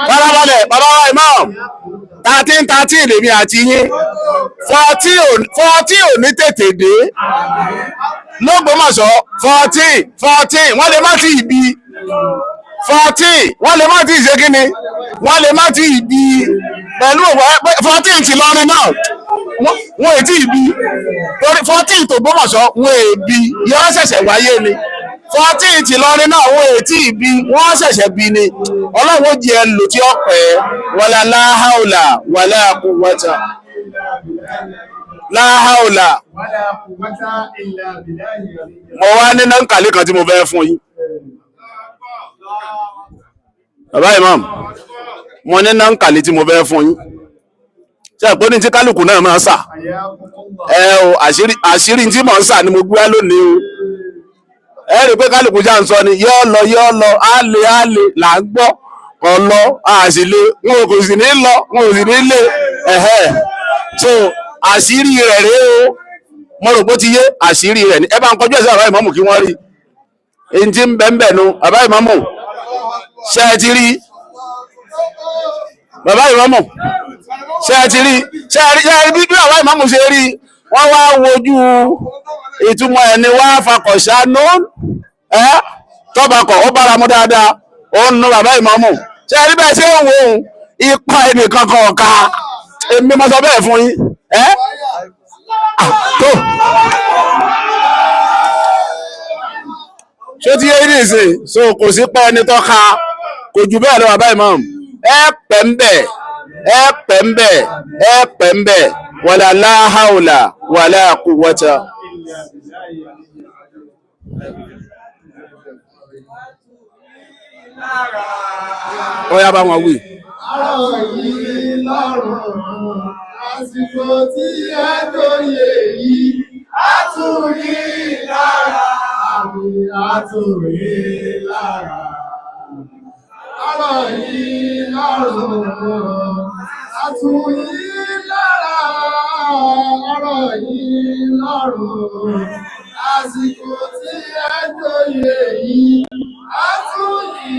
farabalẹ̀, bàbá imam, 13 13 lèmi àti yín, 14 ò ní tètè dé lÓgbómọ̀ṣọ́, 14 14 wọ́n lè má ti bí 14, wọ́n lè má ti ṣe kí ni, wọ́n lè má ti bí pẹ̀lú 14 ti lọrin náà, wọ́n è tí ì bí torí 14 tó Gbómọ̀ṣọ́ wọ́n è bí, yọ́ ṣẹ̀ṣẹ̀ wáyé ni. 14 ti lọrin náà wọ́n è tí ì bí, wọ́n ṣẹ̀ṣẹ̀ bí ni. Ọlọ́run ó jẹ́ ẹ lò tí ó pẹ́. Wala láháùlà wala quwwata láháùlà. Wala quwwata illa billahi. Mo wá ní náǹkàlí kan tí mo fẹ́ fún yín, bàbá imam. Mo ní náǹkàlí tí mo fẹ́ fún yín. Ṣe àpò ní tí kálukú náà máa sà ẹ o, àṣírí tí mò ń sà ni mo gbé wá lónìí o. Ẹ rí i pé kálukú já ń sọ ni yọ́ lọ, yọ́ lọ, á lè, á lè là ń gbọ́. Kọ̀ lọ, á sì lè, wọn kò sì ní lọ, wọn ò sì ní lè ẹ̀hẹ́. So àṣírí rẹ̀ rèé o. Mo rò pé ó ti yé. Àṣírí rẹ̀ ni ẹ bá ń kọjú ẹ̀sẹ̀ bàbá ìmámù kí wọ́n rí èyí tí ń bẹ̀ ń bẹ̀ nu. Bàbá ìmámù, ṣé ẹ ti rí? Bàbá ìmámù, ṣé ẹ ti rí? Ṣé ẹ rí? Ṣé ẹ rí bí bàbá ìmámù ṣe rí? Wọ́n wá wojú ìtumọ̀ ẹ̀ ni wá fakọ̀ṣá nù ẹ́ tọ́bakọ̀ ó bára mu dáadáa. Ó ń nu bàbá ìmámù. Ṣé ẹ rí bẹ́ẹ̀? Ṣé ń wo òun ipa ẹnìkan kan ọ̀ka? Èmi mo sọ bẹ́ẹ̀ fún yín ẹ́ tó ṣé tí yé ní ìsìn. So kò sí pé ẹni tó ka kò jù bẹ́ẹ̀ lọ. Bàbá imam, ẹ pẹ́ ń bẹ̀, ẹ pẹ́ ń bẹ̀, ẹ pẹ́ ń bẹ̀. Wala láhàùlà wala quwwata. Ó yá, bá wọn wí. Àrọ̀ yìí lọ́rùn, àsìkò tí ẹ tóye yìí, á tún yí lára, àmì á tún yí lára. Àrọ̀ yìí lọ́rùn, á tún yí lára, àrọ̀ yìí lọ́rùn, àsìkò tí ẹ tóye yìí, á tún yí.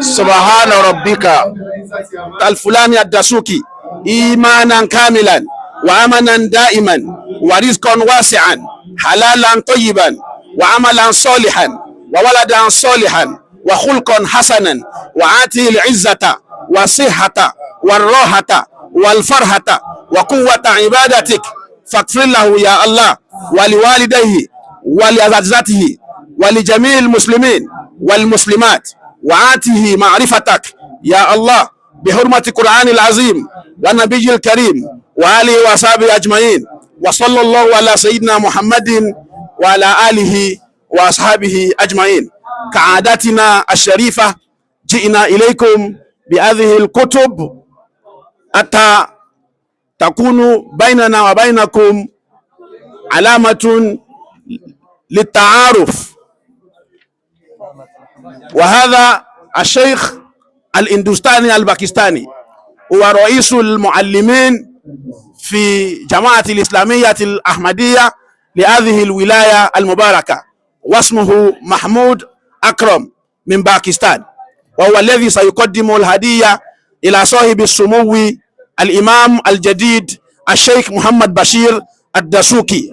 سبحان ربك الفلاني الدسوكي إيمانا كاملا وأمنا دائما ورزقا واسعا حلالا طيبا وعملا صالحا وولدا صالحا وخلقا حسنا، وآته العزة والصحة والراحة والفرحة وقوة عبادتك. فاغفر له يا الله ولوالديه ولأساتذته ولجميع المسلمين والمسلمات، وآته معرفتك يا الله بحرمة القرآن العظيم والنبي الكريم وآله وصحبه أجمعين، وصلى الله على سيدنا محمد وعلى آله وأصحابه أجمعين. كعادتنا الشريفة، جئنا إليكم بهذه الكتب حتى تكون بيننا وبينكم علامة للتعارف. وهذا الشيخ الهندوستاني الباكستاني هو رئيس المعلمين في جماعة الإسلامية الأحمدية لهذه الولاية المباركة، واسمه محمود أكرم من باكستان، وهو الذي سيقدم الهدية إلى صاحب السمو الإمام الجديد الشيخ محمد بشير الدسوكي،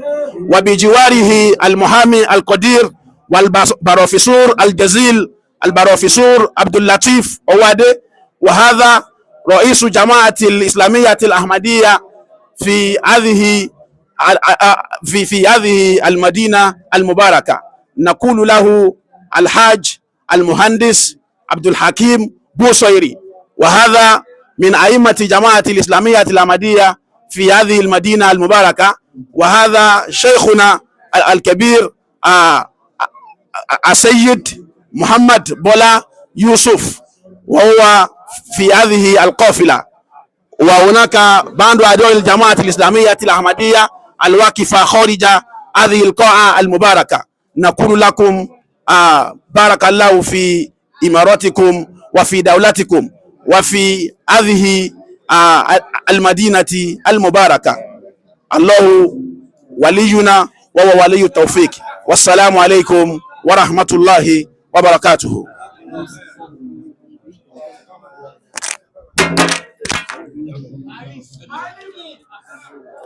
وبجواره المحامي القدير والبروفيسور الجزيل البروفيسور عبد اللطيف أوادي، وهذا رئيس جماعة الإسلامية الأحمدية في هذه المدينة المباركة، نقول له الحاج المهندس عبد الحكيم بوصيري، وهذا من أئمة جماعة الإسلامية الأحمدية في هذه المدينة المباركة، وهذا شيخنا الكبير السيد محمد بولا يوسف، وهو في هذه القافلة. وهناك بعض أدوار الجماعة الإسلامية الأحمدية. الواقفة خارج هذه القاعة المباركة. نقول لكم بارك الله في إماراتكم وفي دولتكم وفي هذه المدينة المباركة. الله ولينا وهو ولي التوفيق. والسلام عليكم ورحمة الله وبركاته.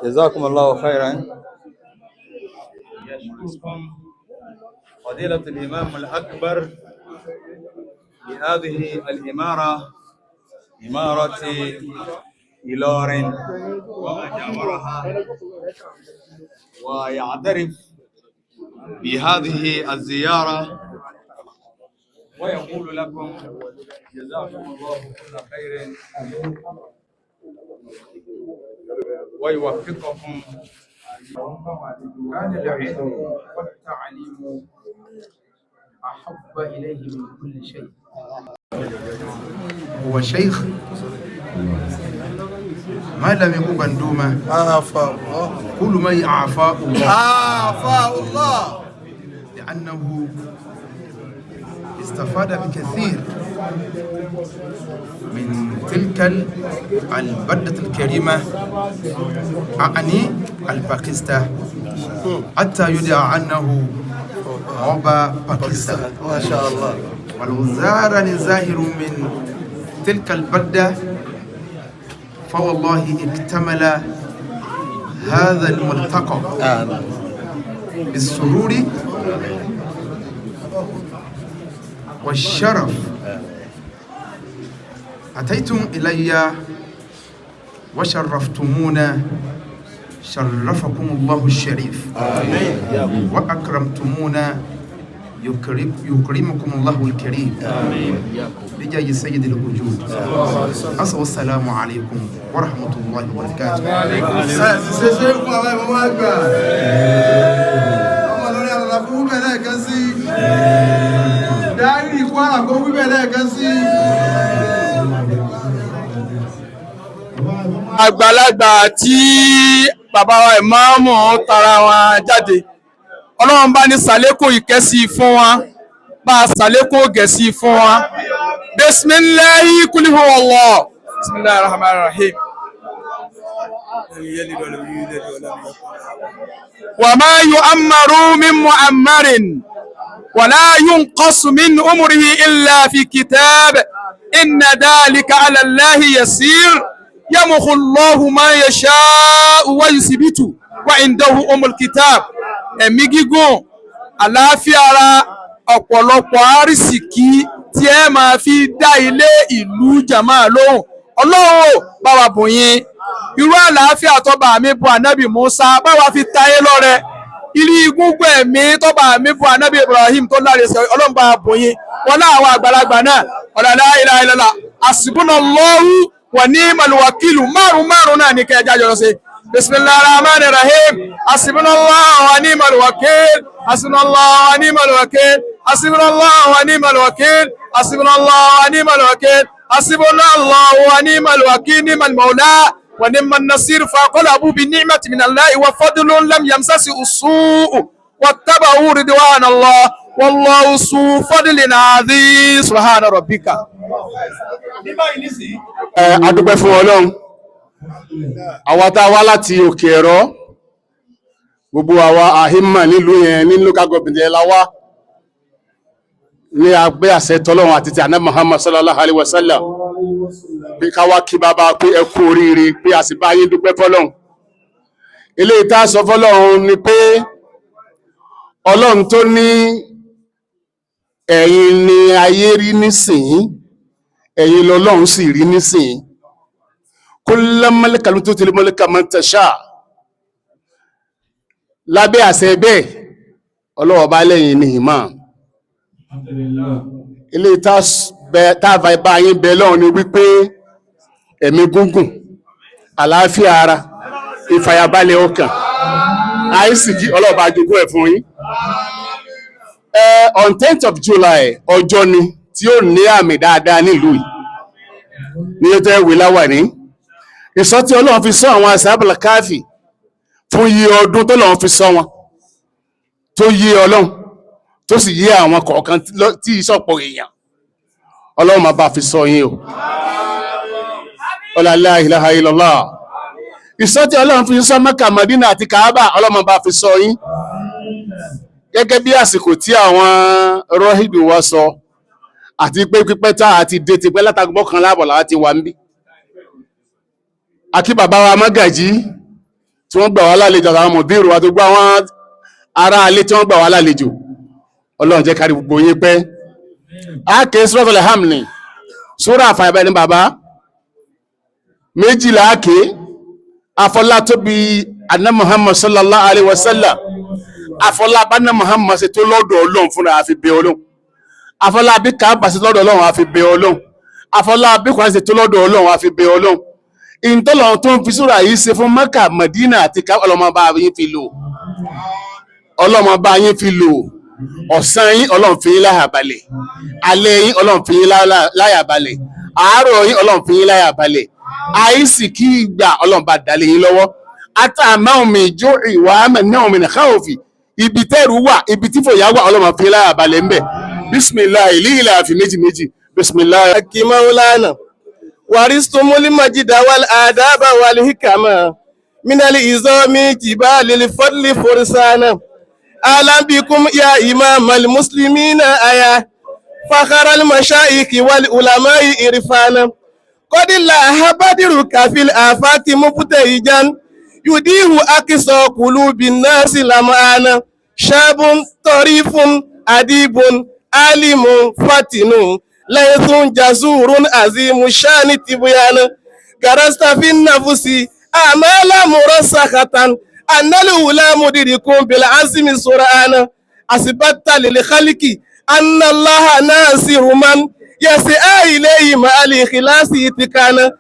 جزاكم الله خيرا. يشكركم فضيلة الإمام الأكبر لهذه الإمارة، إمارة إيلورين وما جاورها، ويعترف بهذه الزيارة ويقول لكم جزاكم الله كل خير ويوفقكم. كان العلم والتعليم أحب إليه من كل شيء. هو شيخ ما لم يكن بندومة. عافاه الله. كل ما عافاه الله. عافاه الله. لأنه استفاد بكثير من تلك البلدة الكريمة، أعني الباكستان، حتى يدعى أنه أبا باكستان. ما شاء الله. ولو زارني زاهر من تلك البلدة فوالله اكتمل هذا الملتقى بالسرور والشرف. أتيتم إلي وشرفتمونا، شرفكم الله الشريف. آمين. وأكرمتمونا، يكرمكم الله الكريم. آمين. بجاه سيد الوجود. السلام عليكم ورحمة الله وبركاته. وعليكم السلام. Ṣe ṣe fún àwọn ìmọ̀mọ́ àgbà. Ọmọ lórí àlọ́lá fún wíbẹ̀ lẹ́ẹ̀kan sí. Dárí Kwara kó wíbẹ̀ lẹ́ẹ̀kan sí. Àgbàlagbà tí bàbá wa ìmáàmù tara wọn jáde, Ọlọ́run bá ní sàlékún ìkẹ́sí fún wa, bá a sàlékún ògẹ̀sí fún wa. Bisimilahi kulihu Allah, bisimilahi rahman rahim. Wa ma yu'ammaru min mu'ammarin wa la yunqasu min umrihi illa fi kitab, inna dhalika ala Allahi yasir. Yamhu Allahu ma yasha'u wa yuthbitu wa indahu umul kitab. Ẹ̀mí gígùn, àlàáfíà ara, ọ̀pọ̀lọpọ̀ àrísìkí tí ẹ máa fi dá ilé ìlú jàmá lóhùn, Ọlọ́run ò bá wa bùn yín. Irú àlàáfíà tọ́ba mi bùn ànábì Musa, bá wa fi tayé lọ́rẹ. Irú igúngbọ̀ ẹ̀mí tọ́ba mi bùn ànábì Ibrahim tó láre sọ, Ọlọ́run bá wa bùn yín. Wọn láwọn àgbàlagbà náà, ọ̀làlá ilaha illallah, hasbunallahu wa ni'mal wakilu, márùn márùn náà ní kẹjá jọ ṣe. Bismillahir rahmanir rahim. Hasbunallahu wa ni'mal wakil. Hasbunallahu wa ni'mal wakil. Hasbunallahu wa ni'mal wakil. Hasbunallahu wa ni'mal wakil. Hasbunallahu wa ni'mal wakil. Ni'mal mawla wa ni'man nasir. Faqalabu bi ni'mati minallahi wa fadlun lam yamsasi usu'u wattaba'u ridwanallah wallahu su fadlin azim. Subhana rabbika. A dúpẹ́ fún Ọlọ́run. Àwa tá a wá láti òkè ẹ̀rọ, gbogbo àwa àhímà nílùú yẹn ní local government yẹn la wá ní agbé àṣẹ tọlọ́run àti ti àná Muhammad sallallahu alaihi wasallam, pé ká wá kí bàbá pé ẹ kú oríire, pé a sì bá yín dúpẹ́ fọ́lọ́run. Eléyìí tá a sọ fọ́lọ́run ni pé Ọlọ́run tó ní ẹ̀yin ni ayé rí nísìnyí, ẹ̀yin lọ́lọ́run sì rí nísìnyí. Kulla malika tu'til mulka man tasha, lábẹ́ àṣẹ bẹ́ẹ̀ ọlọ́wọ́ bá lẹ́yìn ní imam. Ilé tá a bá yín bẹ lọ́run ni wípé ẹ̀mí gúngùn, àlàáfíà ara, ìfàyàbalẹ̀ ọkàn, àìsìkí ọlọ́wọ́ bá jogún ẹ̀ fún yín. On 10th of July, ọjọ́ ni tí ó ní àmì dáadáa nílùú yìí ní ó tẹ́ wí láwà ní ìsọ tí Ọlọ́run fi sọ àwọn asábàlá káfì Fún iye ọdún tó lọ́n fi sọ wọn, tó yé Ọlọ́run, tó sì yé àwọn kọ̀ọ̀kan tí ìsọ̀pọ̀ èèyàn, Ọlọ́run máa bá fi sọ yín o. Ọlá la ilaha illallah. Ìsọ́ tí Ọlọ́run fi sọ Mẹ́kà, Mádínà àti Kaaba, Ọlọ́run máa bá fi sọ yín. Gẹ́gẹ́ bí àsìkò tí àwọn rọ́hìbì wa sọ, àti pé pípẹ́ tá àti dé ti pẹ́ látagbọ́ kan láàbọ̀ láti wà ń bí. Akí bàbá wa Mọ́gàjí tí wọ́n gbà wá lálejò, àtàwọn mọ̀dírù àti gbogbo àwọn ará alé tí wọ́n gbà wá lálejò, Ọlọ́run jẹ́ kárí gbogbo yín pẹ́. A ké Suratul Hamli, sura àfàyàbẹ̀ ní bàbá méjìlá ké afọlátóbi anna Muhammad sallallahu alaihi wasallam, afọlábánà Muhammad ṣe tó lọ́dọ̀ Ọlọ́run fúnra àfi bẹ Ọlọ́run, afọlábí Káàbà ṣe lọ́dọ̀ Ọlọ́run àfi bẹ Ọlọ́run, afọlábí Kùránì ṣe tó lọ́dọ̀ Ọlọ́run àfi bẹ Ọlọ́run. Ìntọ́lọ̀ tó ń fi súra yìí ṣe fún Mẹ́kà, Mẹ̀dínà àti Káàbà, ọlọ́mọ bá yín fi lò, ọlọ́mọ bá yín fi lò. Ọ̀sán yín, Ọlọ́run fi yín láyà balẹ̀. Alẹ́ yín, Ọlọ́run fi yín láyà balẹ̀. Àárọ̀ yín, Ọlọ́run fi yín láyà balẹ̀. Àìsí kí ìgbà Ọlọ́run bá dalẹ̀ yín lọ́wọ́. Àtàmáwọn mi jó ìwà náà mi nìkan òfì, ibi tẹ́rù wà, ibi tí fòyà wà, Ọlọ́run fi yín láyà balẹ̀ ń bẹ̀. Bisimilayi lílà àfi méjì méjì, bisimilayi. Maulana waristumul majida wal adaba wal hikama minal izami jibalil fadli fursana. Ahlan bikum ya imam al muslimina aya fakhara al mashaikh wal ulama'i irfana. Qad laha badruka fil afati mubtahijan yudihu aqsa qulubin nasi lam'ana. Shabun tarifun adibun alimun fatinu laythun jazurun azimu shani tibyana. Garasta fi nafsi amala murasakhatan annal ula mudirikun bil azmi sur'ana. Asibatta lil khalqi anna allaha nasiru man yas'a ilayhi ma'al ikhlasi itikana.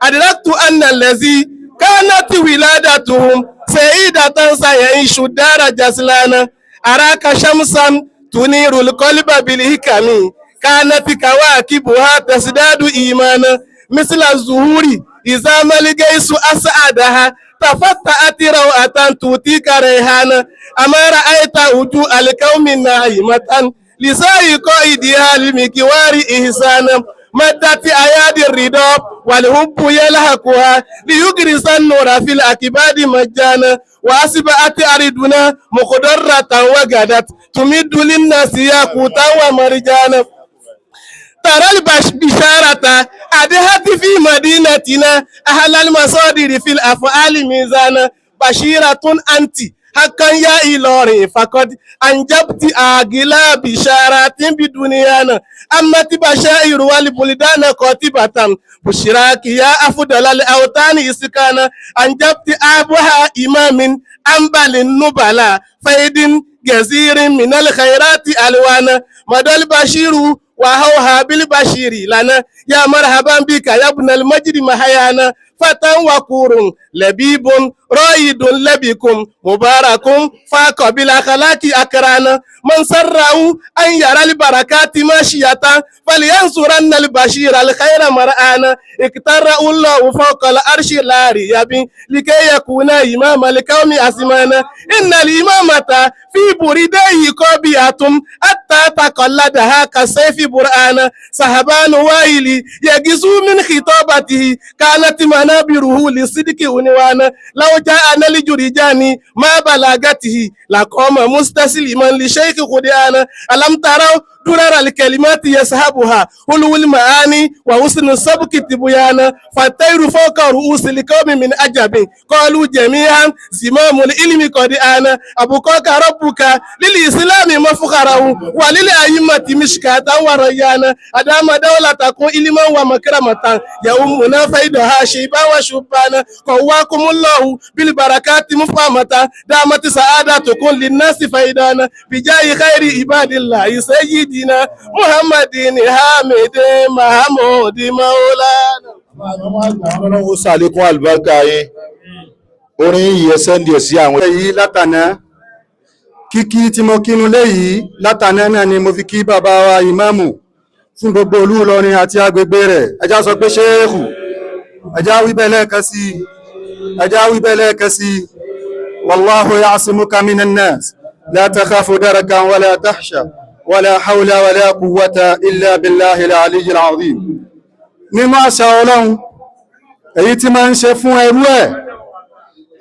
Adraktu anna allazi kanat wiladatuhum sa'idatan sayishu dara jaslana. Araka shamsan tunirul qalba bil hikami kanat kawakibuha tasdadu imana. Misla zuhuri iza maligaisu as'adaha tafatta'at rawatan tutika rayhana. Ama ra'aita wuju alqawmi na'imatan lisai qaidiha limikiwari ihsana. Maddat ayadi ridha wal hubbu yalhaquha liyugrisa an-nura fil akbadi majana. Wa asba'at ariduna muqdarratan wa gadat tumiddu lin-nasi yaqutan wa marjana. Tara al-bisharata adhat fi madinatina ahla al-masadir fil af'ali mizana. Bashiratun anti hakan ya Ìlọrin fakad anjabti agila bisharatin biduniyana. Amati bashairu wal buldana qatibatan bushiraki ya afdal al awtani iskana. Anjabti abuha imamin ambalin nubala faidin gazirin min al khairati alwana. Madal bashiru وهوها بالبشير لنا يا مرحبا بك يا ابن المجد محيانا. فتى وقور لبيب رائد لبكم مبارك فاق بالأخلاق أكرانا. من سره أن يرى البركات ماشية فلينصرن البشير الخير مرآنا. اكتره الله فوق العرش لا ريب لكي يكون إمام القوم أزمانا. إن الإمامة في برديه قبيعة حتى تقلدها كسيف برآنا. صحبان وائلي يجزو من خطابته كانت منابره للصدق عنوانا. لو جاءنا لجرجاني ما بلاغته لقام مستسلما لشيخ خديانا. ألم تروا درر الكلمات يسحبها حلو المعاني وحسن السبك تبيانا. فالطير فوق رؤوس القوم من عجب قالوا جميعا زمام العلم قد آنا. أبقاك ربك للإسلام مفخره وللأئمة مشكاة وريانا. أدام دولتكم علما ومكرمة يومنا فيدها شيبا وشبانا. قواكم الله بالبركات مفهمة دامت سعادتكم للناس فيدانا. بجاه خير عباد الله سيدنا محمد حامد محمود مولانا. Ọlọ́run ó ṣàlékún àlùbáríkà yín, orin yìí ẹ sẹ́ndì ẹ̀ sí àwọn. Yìí látàná kíkí tí mo kínú léyìí látàná náà ni mo fi kí bàbá wa ìmáàmù fún gbogbo olú Ìlọrin àti agbègbè rẹ̀. Ẹjá sọ pé ṣéèkù, ẹjá wí bẹ́ẹ̀ lẹ́ẹ̀kan sí i. Ẹjá wíbẹ̀ lẹ́ẹ̀kan sí. Wallahu ya'simuka minan nas. La takhafu darakan wala takhsha. Wala hawla wala quwwata illa billahi al-aliyyil azim. Nínú àṣà Ọlọ́run, èyí tí máa ń ṣe fún ẹrú ẹ̀,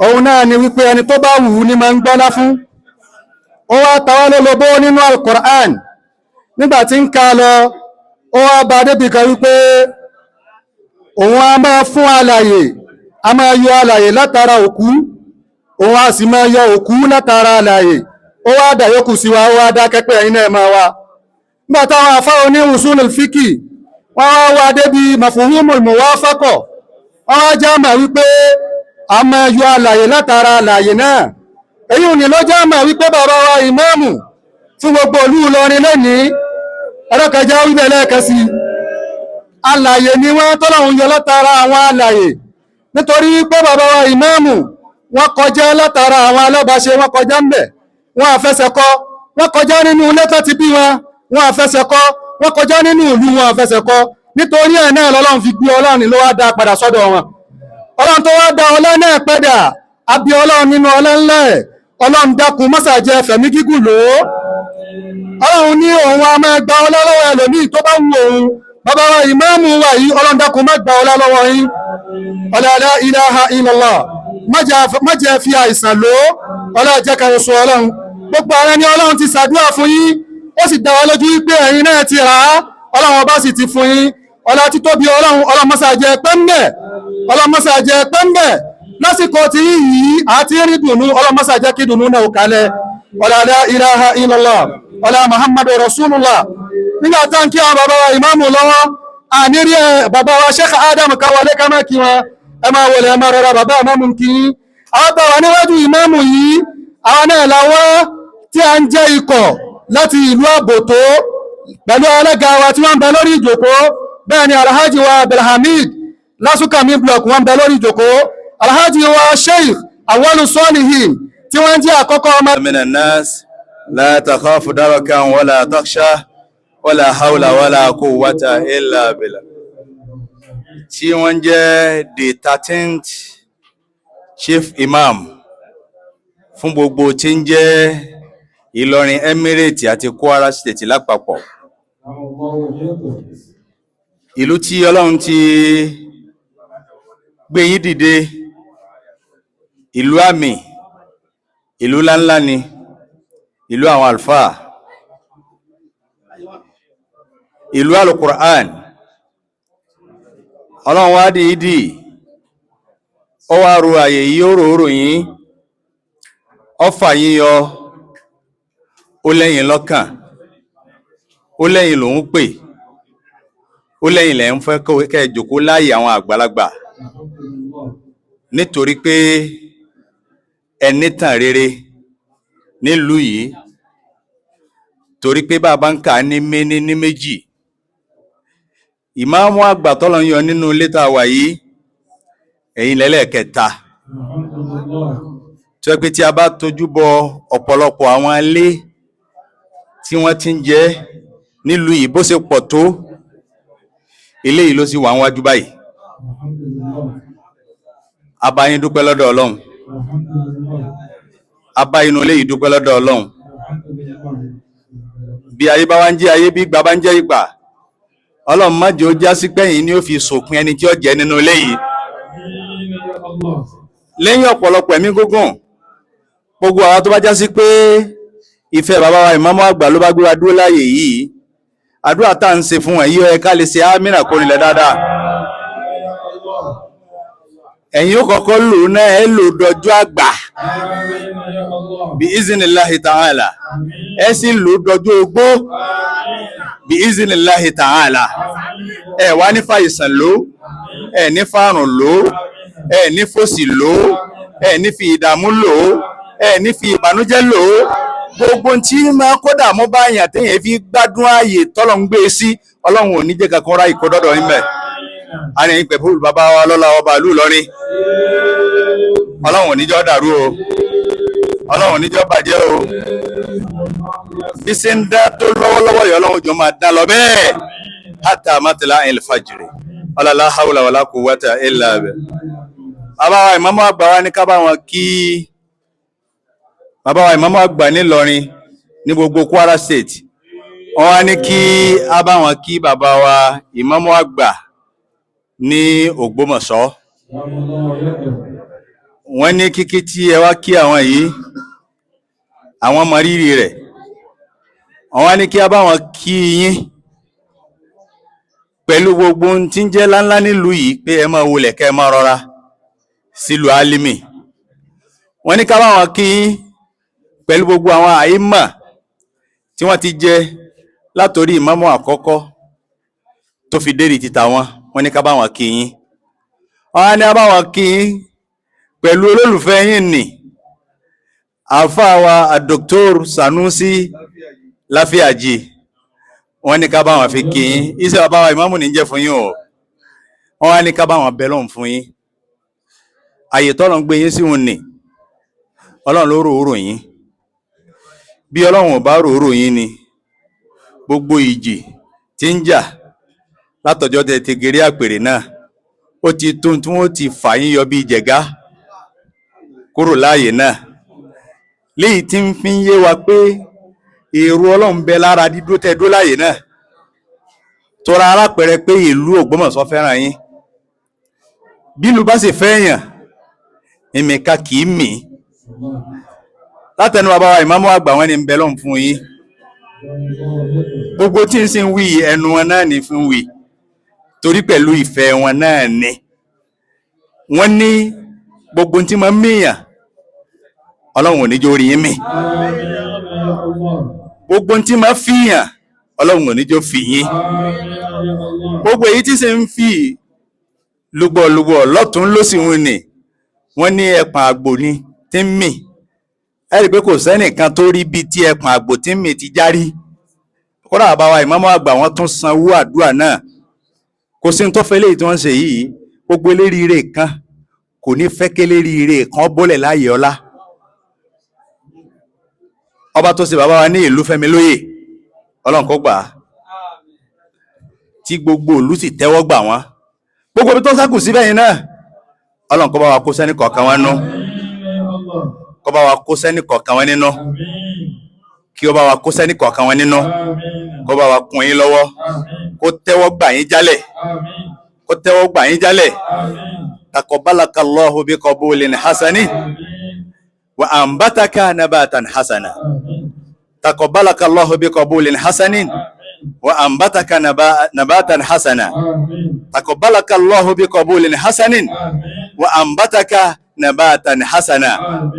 òun náà ni wípé ẹni tó bá wù ú ní máa ń gbọ́lá fún. Ó wá tawá lólobó nínú Al-Qur'an. Nígbà tí ń ka lọ, ó wá bá débì kan wípé òun a máa fún alàyè, a máa yọ alàyè látara òkú, òun a sì máa yọ òkú látara alàyè. Ó wá dà yókù sí wa, ó wá dákẹ́ pé ẹ̀yin náà máa wá. Nígbà táwọn àfáà oní usulul fíkì wọ́n wá wá débi mafhumul muwafaqa, wọ́n wá já mà wípé a máa yọ alàyè látara alàyè náà. Èyí ò ní ló já mà wípé bàbá wa ìmáàmù fún gbogbo ìlú Ìlọrin lónìí, ẹlọ́kẹjá wíbẹ̀ lẹ́ẹ̀kan sí, alàyè ni wọ́n tọ́lọ́hun yọ látara àwọn alàyè, nítorí pé bàbá wa ìmáàmù wọ́n kọjá látara àwọn alábàáṣe, wọ́n kọjá ń bẹ̀, wọ́n àfẹsẹ̀kọ, wọ́n kọjá nínú ilé tó ti bí wọn, wọ́n àfẹsẹ̀kọ, wọ́n kọjá nínú ìlú wọn àfẹsẹ̀kọ. Nítorí ẹ̀ náà lọ́lọ́run fi gbé Ọlọ́run ló wá dá padà sọ́dọ̀ wọn. Ọlọ́run tó wá dá ọlá náà padà, àbí Ọlọ́run nínú ọlá ńlá ẹ̀, Ọlọ́run dákun mọ́sàjẹ́ fẹ̀mí gígùn lò ó. Ọlọ́run ní òun a máa gba ọlá lọ́wọ́ ẹlòmíì tó bá wù òun. Bàbá wa ìmáàmù wa yìí, Ọlọ́run dákun má gba ọlá lọ́wọ́ yín. Ọlá la ilaha illallah, má jẹ́ fi àìsàn lò ó. Ọlá jẹ́ ká sọ Ọlọ́run. Gbogbo àwọn ẹni Ọlọ́run ti ṣàdúrà fún yín, ó sì dá wa lójú wípé ẹ̀yin náà ti rà á, Ọlọ́run ọba sì ti fún yín. Ọlá títóbi Ọlọ́run, Ọlọ́run mọ́sá jẹ́ pẹ́ńbẹ̀, Ọlọ́run mọ́sá jẹ́ pẹ́ńbẹ̀. Lásìkò tí yìí àti rí dùnú, Ọlọ́run mọ́sá jẹ́ kí dùnú náà kalẹ̀. Ọlá la ilaha illallah, ọlá Muhammadu Rasulullah. Nígbà tá ń kí àwọn bàbá wa ìmáàmù lọ́wọ́, ànírí ẹ bàbá wa Sheikh Adam káwọlé ká máa kí wọn, ẹ máa wọlé, ẹ máa rọra bàbá ìmáàmù kí yín. Àwọn bàbá níwájú ìmáàmù yìí, àwọn náà làwọn tí a ń jẹ́ ikọ̀ láti ìlú Àbòtó pẹ̀lú alága wa tí wọ́n ń bẹ lórí ìjòkó. Bẹ́ẹ̀ ni Alhaji wa Abdulhamid Lásùkàmí block wọ́n ń bẹ lórí ìjòkó. Alhaji wa Sheikh Awalu Solihin tí wọ́n ń jẹ́ àkọ́kọ́ ọmọ. من الناس لا تخاف دركا ولا تخشى ولا حول ولا قوة إلا بالله. Tí wọ́n jẹ́ the 13th chief imam fún gbogbo tí ń jẹ́ Ìlọrin Emirate àti Kwara State lápapọ̀. Ìlú tí Ọlọ́run ti gbé yín dìde, ìlú àmì, ìlú ńláńlá ni, ìlú àwọn àlùfáà, ìlú alukur'an. Ọlọ́run wá dìídì ó wá ro àyè yìí, ó rò yín, ó fà yín yọ, ó lẹ́yìn lọ́kàn, ó lẹ́yìn lòún pè, ó lẹ́yìn lẹ́ ń fẹ́ kẹ́ ẹ jòkó láàyè àwọn àgbàlagbà, nítorí pé ẹni tàn rere nílùú yìí, torí pé bàbá ń kà á ní méní ní méjì. Ìmáàmù àgbà tọ́lọ̀ ń yọ nínú ilé tá a wà yìí, ẹ̀yin lẹ́lẹ́kẹta tó yẹ pé tí a bá tójú bọ ọ̀pọ̀lọpọ̀ àwọn ilé tí wọ́n ti ń jẹ nílùú yìí bó ṣe pọ̀ tó, ilé yìí ló sì wà níwájú báyìí. A bá yín dúpẹ́ lọ́dọ̀ Ọlọ́run, a bá inú ilé yìí dúpẹ́ lọ́dọ̀ Ọlọ́run. Bí ayé bá wá ń jẹ́ ayé, bí ìgbà bá ń jẹ́ ìgbà, Ọlọ́run má jẹ́ ó já sí pẹ́yìn ni ó fi sòpin ẹni tí ó jẹ́ nínú ilé yìí. Lẹ́yìn ọ̀pọ̀lọpọ̀ ẹ̀mí gígùn, gbogbo àwa tó bá já sí pé ìfẹ́ bàbá wa ìmáàmù àgbà ló bá gbé wa dúró láàyè yìí, àdúrà tá à ń ṣe fún ẹ̀ yìí ó yẹ ká lè ṣe ámínà kó nílẹ̀ dáadáa. Ẹ̀yin ó kọ́kọ́ lò náà, ẹ lò dọjọ́ àgbà bí iznillahi ta'ala, ẹ sì lò dọjọ́ ogbó bí iznillahi ta'ala. Ẹ wá ní fàìsàn lò, ẹ ní fàrùn lò, ẹ ní fòsì lò, ẹ ní fi ìdààmú lò, ẹ ní fi ìbànújẹ́ lò. Gbogbo tí máa kódà mú báyàn téèyàn fi gbádùn ààyè tọ́lọ̀ ń gbé sí, Ọlọ́run ò ní jẹ́ kankan ra ìkódọ́dọ̀ yín mẹ́. A ní pẹ̀lú bàbá wa lọ́la ọba ìlú Ìlọrin, Ọlọ́run ò ní jẹ́ ó dàrú o, Ọlọ́run ò ní jẹ́ ó bàjẹ́ o. Bí ṣe ń dá tó lọ́wọ́lọ́wọ́ yìí, Ọlọ́run jọ máa dá lọ bẹ́ẹ̀ hátà mátìlá ìlfàjìrì, ọlọ́lá haúlà wàlá quwwata illa billah. Bàbá wa ìmáàmù àgbà wa ní ká bá wọn kí bàbá wa ìmáàmù àgbà nílọrin ní gbogbo Kwara State. Wọ́n wá ní kí á bá wọn kí bàbá wa ìmáàmù àgbà ní Ògbómọ̀ṣọ́. Wọ́n ní kíkí tí ẹ wá kí àwọn yìí, àwọn mọ rírì rẹ̀. Wọ́n wá ní kí á bá wọn kí yín pẹ̀lú gbogbo ohun tí ń jẹ́ láńlá nílùú yìí, pé ẹ máa wọlé kẹ́ ẹ máa rọra sílùú Álímì. Wọ́n ní ká bá wọn kí yín pẹ̀lú gbogbo àwọn àìmọ̀ tí wọ́n ti jẹ látòrí ìmáàmù àkọ́kọ́ tó fi dérí títa wọn. Wọ́n ní ká bá wọn kí yín. Wọ́n á ní ká bá wọn kí yín pẹ̀lú olólùfẹ́ yín nì, àáfàá wa Dr. Sanusi Láfíàjì. Wọ́n ní ká bá wọn fi kí yín. Iṣẹ́ bàbá wa ìmáàmù ní jẹ́ fún yín o. Wọ́n wá ní ká bá wọn bẹ lọ́hùn fún yín. Àyè tọ́lọ̀ ń gbé yín sí òun nì, Ọlọ́run ló rò ó rò yín. Bí Ọlọ́run ò bá rò ó rò yín ni, gbogbo ìjì tí ń jà látọjọ́ tẹ ti gerí àpèrè náà, ó ti tó tí wọ́n ti fà yín yọ bíi jẹ̀gá kúrò láàyè náà. Léyìí tí ń fi ń yé wa pé èrò Ọlọ́run bẹ lára dídó tẹ dó láàyè náà. Tọ́ra alápẹ̀rẹ̀ pé ìlú Ògbómọ̀ṣọ́ fẹ́ràn yín. Bílù bá sì fẹ́yàn, ìmìka kì í mì. Látẹnu bàbá wa ìmáàmù àgbà, wọn ni ń bẹ lọ́hùn fún yín. Gbogbo tí ń sì ń wí, ẹnu wọn náà ní fi ń wí, torí pẹ̀lú ìfẹ́ wọn náà ni. Wọ́n ní gbogbo tí máa ń mìyàn, Ọlọ́run ò ní jó rí yín mì. Gbogbo tí máa fìyàn, Ọlọ́run ò ní jó fi yín. Gbogbo èyí tí sì ń fi lúgbọ̀lúgbọ̀ lọ́tún lósì ń nì, wọ́n ní ẹ̀pọ̀n àgbò ni tí ń mì. Ẹ rí i pé kò sẹ́nìkan tó rí bíi tí ẹ̀pọ̀n àgbò tí ń mì ti járí. Kódà bàbá wa ìmáàmù àgbà, wọ́n tún sanwó àdúrà náà. Kò sí ní tó fẹ́ léyìí tí wọ́n ń ṣe yìí. Gbogbo eléríire kan kò ní fẹ́ kéléríire kan bọ́lẹ̀ láàyè ọlá. Ọba tó ṣe bàbá wa ní ìlú Fẹ́mi lóyè, Ọlọ́run kó gbà á, tí gbogbo ìlú sì tẹ́wọ́ gbà wọ́n. Gbogbo ibi tó sákù síbẹ̀ yìí náà, Ọlọ́run kó bá wa kó sẹ́ni kọ̀ọ̀kan wọn nú, kó bá wa kó sẹ́ni kọ̀ọ̀kan wọn nínú, kí ó bá wa kó sẹ́ni kọ̀ọ̀kan wọn nínú, kó bá wa kún yín lọ́wọ́, kó tẹ́wọ́ gbà yín jálẹ̀, kó tẹ́wọ́ gbà yín jálẹ̀. Takọ̀bálaka Allahu bi qabulin hasani wa ambataka nabatan hasana. Takọ̀bálaka Allahu bi qabulin hasanin wa ambataka nabatan hasana. Takọ̀bálaka Allahu bi qabulin hasanin wa ambataka nabatan hasana.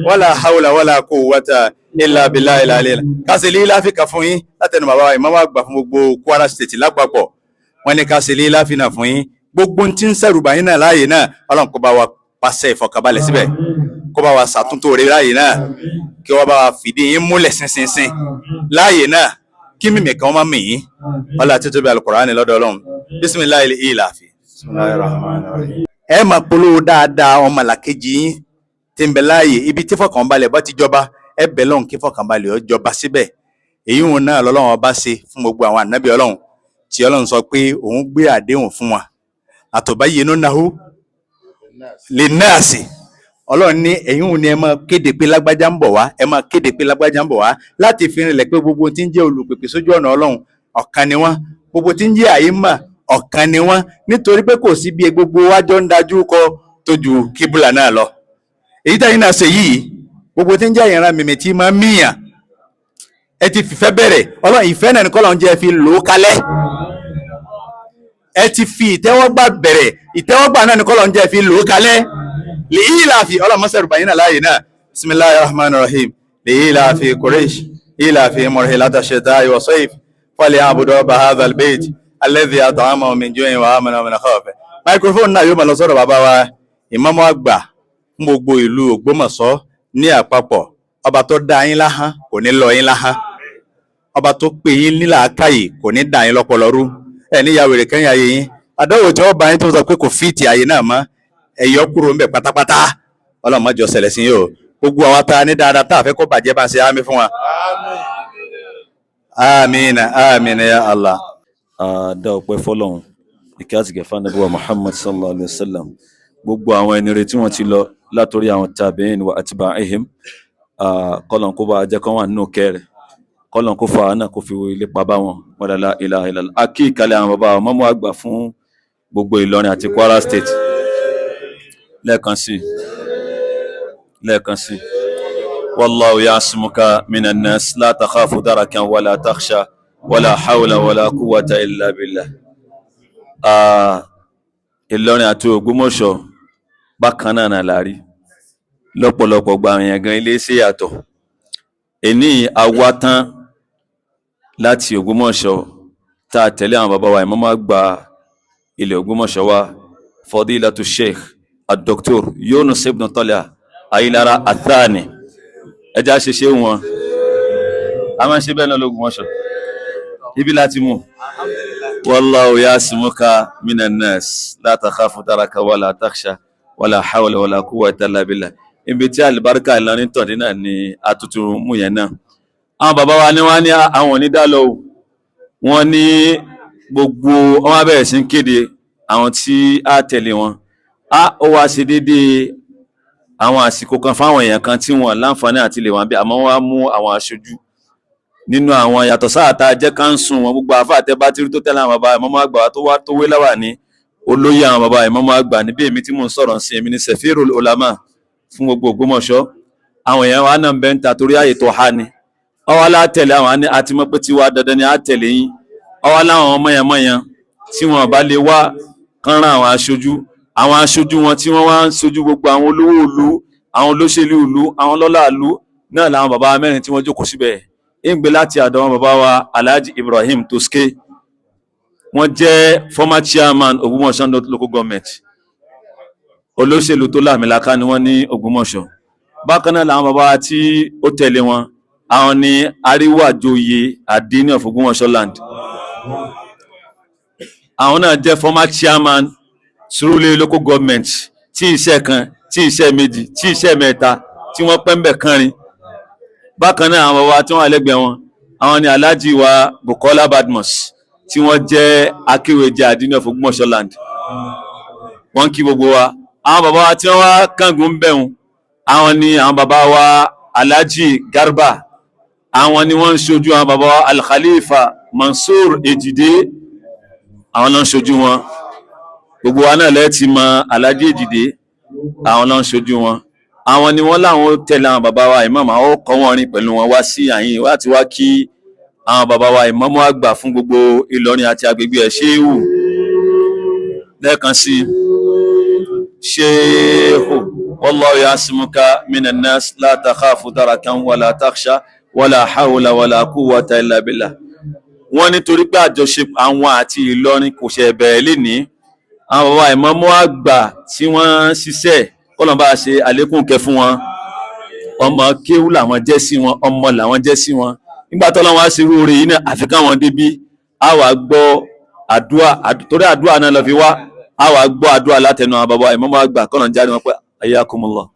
Wala hawla wala quwwata illa billahi al-aliyyil. Kásìlì láfi kà fún yín látẹnu bàbá wa ìmáàmù àgbà fún gbogbo Kwara State lápapọ̀. Wọ́n ní kásìlì láfi náà fún yín. Gbogbo tí ń sẹ̀rù bàyín náà láàyè náà, Ọlọ́run kó bá wa pàṣẹ ìfọ̀kànbalẹ̀ síbẹ̀, kó bá wa ṣàtúntò rẹ̀ láàyè náà, kí wọ́n bá wa fìdí yín múlẹ̀ ṣinṣinṣin láàyè náà, kí mímì kan má mì yín. Ọlá títóbi Al-Qur'ani lọ́dọ̀ Ọlọ́run. Bisimilahi ìlàfi. Ẹ máa polówó dáadáa ọmọlàkejì yín tí ń bẹ láàyè ibi tí fọkànbalẹ̀ bá ti jọba, ẹ bẹ̀ lọ́hùn kí fọkànbalẹ̀ ó jọba síbẹ̀. Èyí wọn náà lọ́lọ́run ọba ṣe fún gbogbo àwọn ànábì Ọlọ́run tí Ọlọ́run sọ pé òun gbé àdéhùn fún wa, àtọ̀báyénú nahu lè náàsì. Ọlọ́run ní ẹ̀yin òun ni ẹ máa kéde pé lágbájá ń bọ̀ wá, ẹ máa kéde pé lágbájá ń bọ̀ wá, láti fi rinlẹ̀ pé gbogbo tí ń jẹ́ olùpèpè sójú ọ̀nà Ọlọ́run ọ̀kan ni wọ́n, gbogbo tí ń jẹ́ àyímà ọ̀kan ni wọ́n, nítorí pé kò sí bí gbogbo wájọ́ ń dájú kọ tó ju kíbùlà náà lọ. Èyí táyìn náà ṣe yìí, gbogbo tí ń jẹ́ ìran mímì tí máa ń mìyàn, ẹ ti fìfẹ́ bẹ̀rẹ̀. Ọlọ́run ìfẹ́ náà ní kọ́lọ́run jẹ́ fi lò ó kalẹ̀. Ẹ ti fi ìtẹ́wọ́gbà bẹ̀rẹ̀, ìtẹ́wọ́gbà náà ní kọ́lọ́run jẹ́ fi lò ó kalẹ̀. Lèyíláàfi Ọlọ́run mọ́sẹ̀rù bàyín náà láàyè náà. Bisimilahi rahman rahim. Lèyíláàfi Quraysh ìlàfi mọ̀rẹ́látà ṣẹta ìwọ̀sọ́yìf falyabudu rabba hadha albayt alladhi at'amahum min ju'in wa amanahum min khawf. Microphone náà yóò máa lọ sọ́dọ̀ bàbá wa ìmáàmù àgbà fún gbogbo ìlú Ògbómọ̀ṣọ́ ní àpapọ̀. Ọba tó dá yín láhán kò ní lọ yín láhán, ọba tó pè yín nílàákàyè kò ní dà yín lọ́pọlọ rú. Ẹ níyàwó èrè kẹ́yìn ayé yín, àdánwò tí wọ́n bá yín tó sọ pé kò fíìtì ayé náà mọ́, ẹ yọ kúrò ńbẹ̀ pátápátá. Ọlọ́run má jọ ṣẹlẹ̀ sí yín o. Gbogbo àwa ta ní dáadáa tá a fẹ́ kó bàjẹ́, bá ń ṣe àmì fún wa. Amina, amina ya Allah. A dá ọpẹ́ fọ́lọ́run, ìkẹ́ àti gẹ̀fà Ànábì wa Muhammad sallallahu alayhi wa sallam. Gbogbo àwọn ẹni rere tí wọ́n ti lọ látòrí àwọn tabi'in wa atba'ihim, kọ́lọ̀n kó bá jẹ́ kán wà nínú kẹrẹ̀, kọ́lọ̀n kó fa náà kó fi lépa bá wọn. Wala la ilaha illallah. A kí ìkàlẹ̀ àwọn bàbá wa mọ́mú àgbà fún gbogbo Ìlọrin àti Kwara State lẹ́ẹ̀kan sí, lẹ́ẹ̀kan sí. Wallahu ya'simuka minan nas, la takhafu darakan wala takhsha, wala hawla wala quwwata illa billah. Ìlọrin àti Ògbómọ̀ṣọ́ bákan náà náà láàrí lọ́pọ̀lọpọ̀ gba àwọn èèyàn gan ilé ṣe yàtọ̀. Èní àwa tán láti Ògbómọ̀ṣọ́ tá a tẹ̀lé àwọn bàbá wa ìmáàmù àgbà ilẹ̀ Ògbómọ̀ṣọ́ wa, Fadilatu Sheikh Ad-Doctor Yunus ibn Talha Ayilara Athani. Ẹja ṣe ṣe wọn a máa ń ṣe bẹ́ẹ̀ náà l'Ógbómọ̀ṣọ́ ibi láti mú. Wallahu ya'simuka minan nas, la takhafu daraka wala takhsha, wala hawla wala quwwata illa billah. Ibi tí àlùbáríkà Ìlọrin tàn dé náà ni atutu mú yẹn náà. Àwọn bàbá wa ní wọ́n ní àwọn onídàlọ́ o, wọ́n ní gbogbo wọ́n wá bẹ̀rẹ̀ sí ń kéde àwọn tí á tẹ̀lé wọn. Á ó wá ṣe déédéé àwọn àsìkò kan fáwọn èèyàn kan tí wọ́n láǹfààní àti lè wọ́n bí, àmọ́ wọ́n á mú àwọn aṣojú nínú àwọn yàtọ̀ sáà tá a jẹ́ káńsù wọn. Gbogbo àfáà tẹ́ bá tí rí tó tẹ̀lé àwọn bàbá ìmáàmù àgbà tó wá tó wé láwà ní olóyè àwọn bàbá ìmáàmù àgbà níbi èmi tí mò ń sọ̀rọ̀ sí, èmi ní Safirul Ulama fún gbogbo Ògbómọ̀ṣọ́. Àwọn èèyàn wa náà ń bẹ́ ń ta torí ààyè tó há ni ọwọ́ alátẹ̀lé àwọn àti mọ́ pé tiwa dandan ni á tẹ̀lé yín. Ọwọ́ láwọn mọ̀yànmọ̀yàn tí wọn bá lè wá kán rán àwọn aṣojú, àwọn aṣojú wọn tí wọ́n wá ń ṣojú gbogbo àwọn olówó ìlú, àwọn olóṣèlú ìlú, àwọn ọlọ́lá ìlú náà làwọn bàbá mẹ́rin tí wọ́n jókòó síbẹ̀. Ń gbé láti àdọ̀ wọn bàbá wa Alhaji Ibrahim Toske, wọ́n jẹ́ former chairman Ògbómọ̀ṣọ́ North Local Government, olóṣèlú tó láàmìlaka ni wọ́n ní Ògbómọ̀ṣọ́. Bákan náà làwọn bàbá tí ó tẹ̀lé wọn, àwọn ni Aríwájòyè Àdínní of Ògbómọ̀ṣọ́ land, àwọn náà jẹ́ former chairman Surulere Local Government, tí iṣẹ́ kan, tí iṣẹ́ méjì, tí iṣẹ́ mẹ́ta, tí wọ́n pẹ́ ń bẹ̀ kánrin. Bákan náà àwọn bàbá tí wọ́n wà lẹ́gbẹ̀ẹ́ wọn, àwọn ni Alhaji wa Bukola Badmus tí wọ́n jẹ́ akéwèjẹ Àdínní of Ògbómọ̀ṣọ́ land. Wọ́n kí gbogbo wa. Àwọn bàbá wa tí wọ́n wá kángun ń bẹ̀rùn, àwọn ni àwọn bàbá wa Alhaji Garba, àwọn ni wọ́n ń ṣojú àwọn bàbá wa Al-Khalifa Mansur Ejide, àwọn ló ń ṣojú wọn. Gbogbo wa náà lẹ́ẹ̀tì mọ Alhaji Ejide, àwọn ló ń ṣojú wọn. Àwọn ni wọ́n láwọn tẹ̀lé àwọn bàbá wa ìmáàmù, àwọn kọ́ wọn rìn pẹ̀lú wọn wá sí àyìn láti wá kí àwọn bàbá wa ìmáàmù àgbà fún gbogbo Ìlọrin àti agbègbè ẹ̀. Ṣéhù lẹ́ẹ̀kan sí, ṣéhù. Wallahu ya'simuka minan nas, la takhafu darakan wala takhsha, wala hawla wala quwwata illa billah. Wọ́n nítorí pé àjọṣepọ̀ àwọn àti Ìlọrin kò ṣe bẹ̀rẹ̀ lénìí. Àwọn bàbá ìmáàmù àgbà tí wọ́n ń ṣiṣẹ́, kọ́lọ́n bá ṣe àlékún kẹ́ fún wọn, ọmọ kéwú làwọn jẹ́ sí wọn, ọmọ làwọn jẹ́ sí wọn. Nígbà tó lọ́wọ́ á ṣe irú oore yìí náà, àfi káwọn débí á wà gbọ́ àdúrà, torí àdúrà náà lọ fi wá, á wà gbọ́ àdúrà látẹnu àwọn bàbá ìmáàmù àgbà, kọ́lọ́n jáde wọn pé ayyakumullah.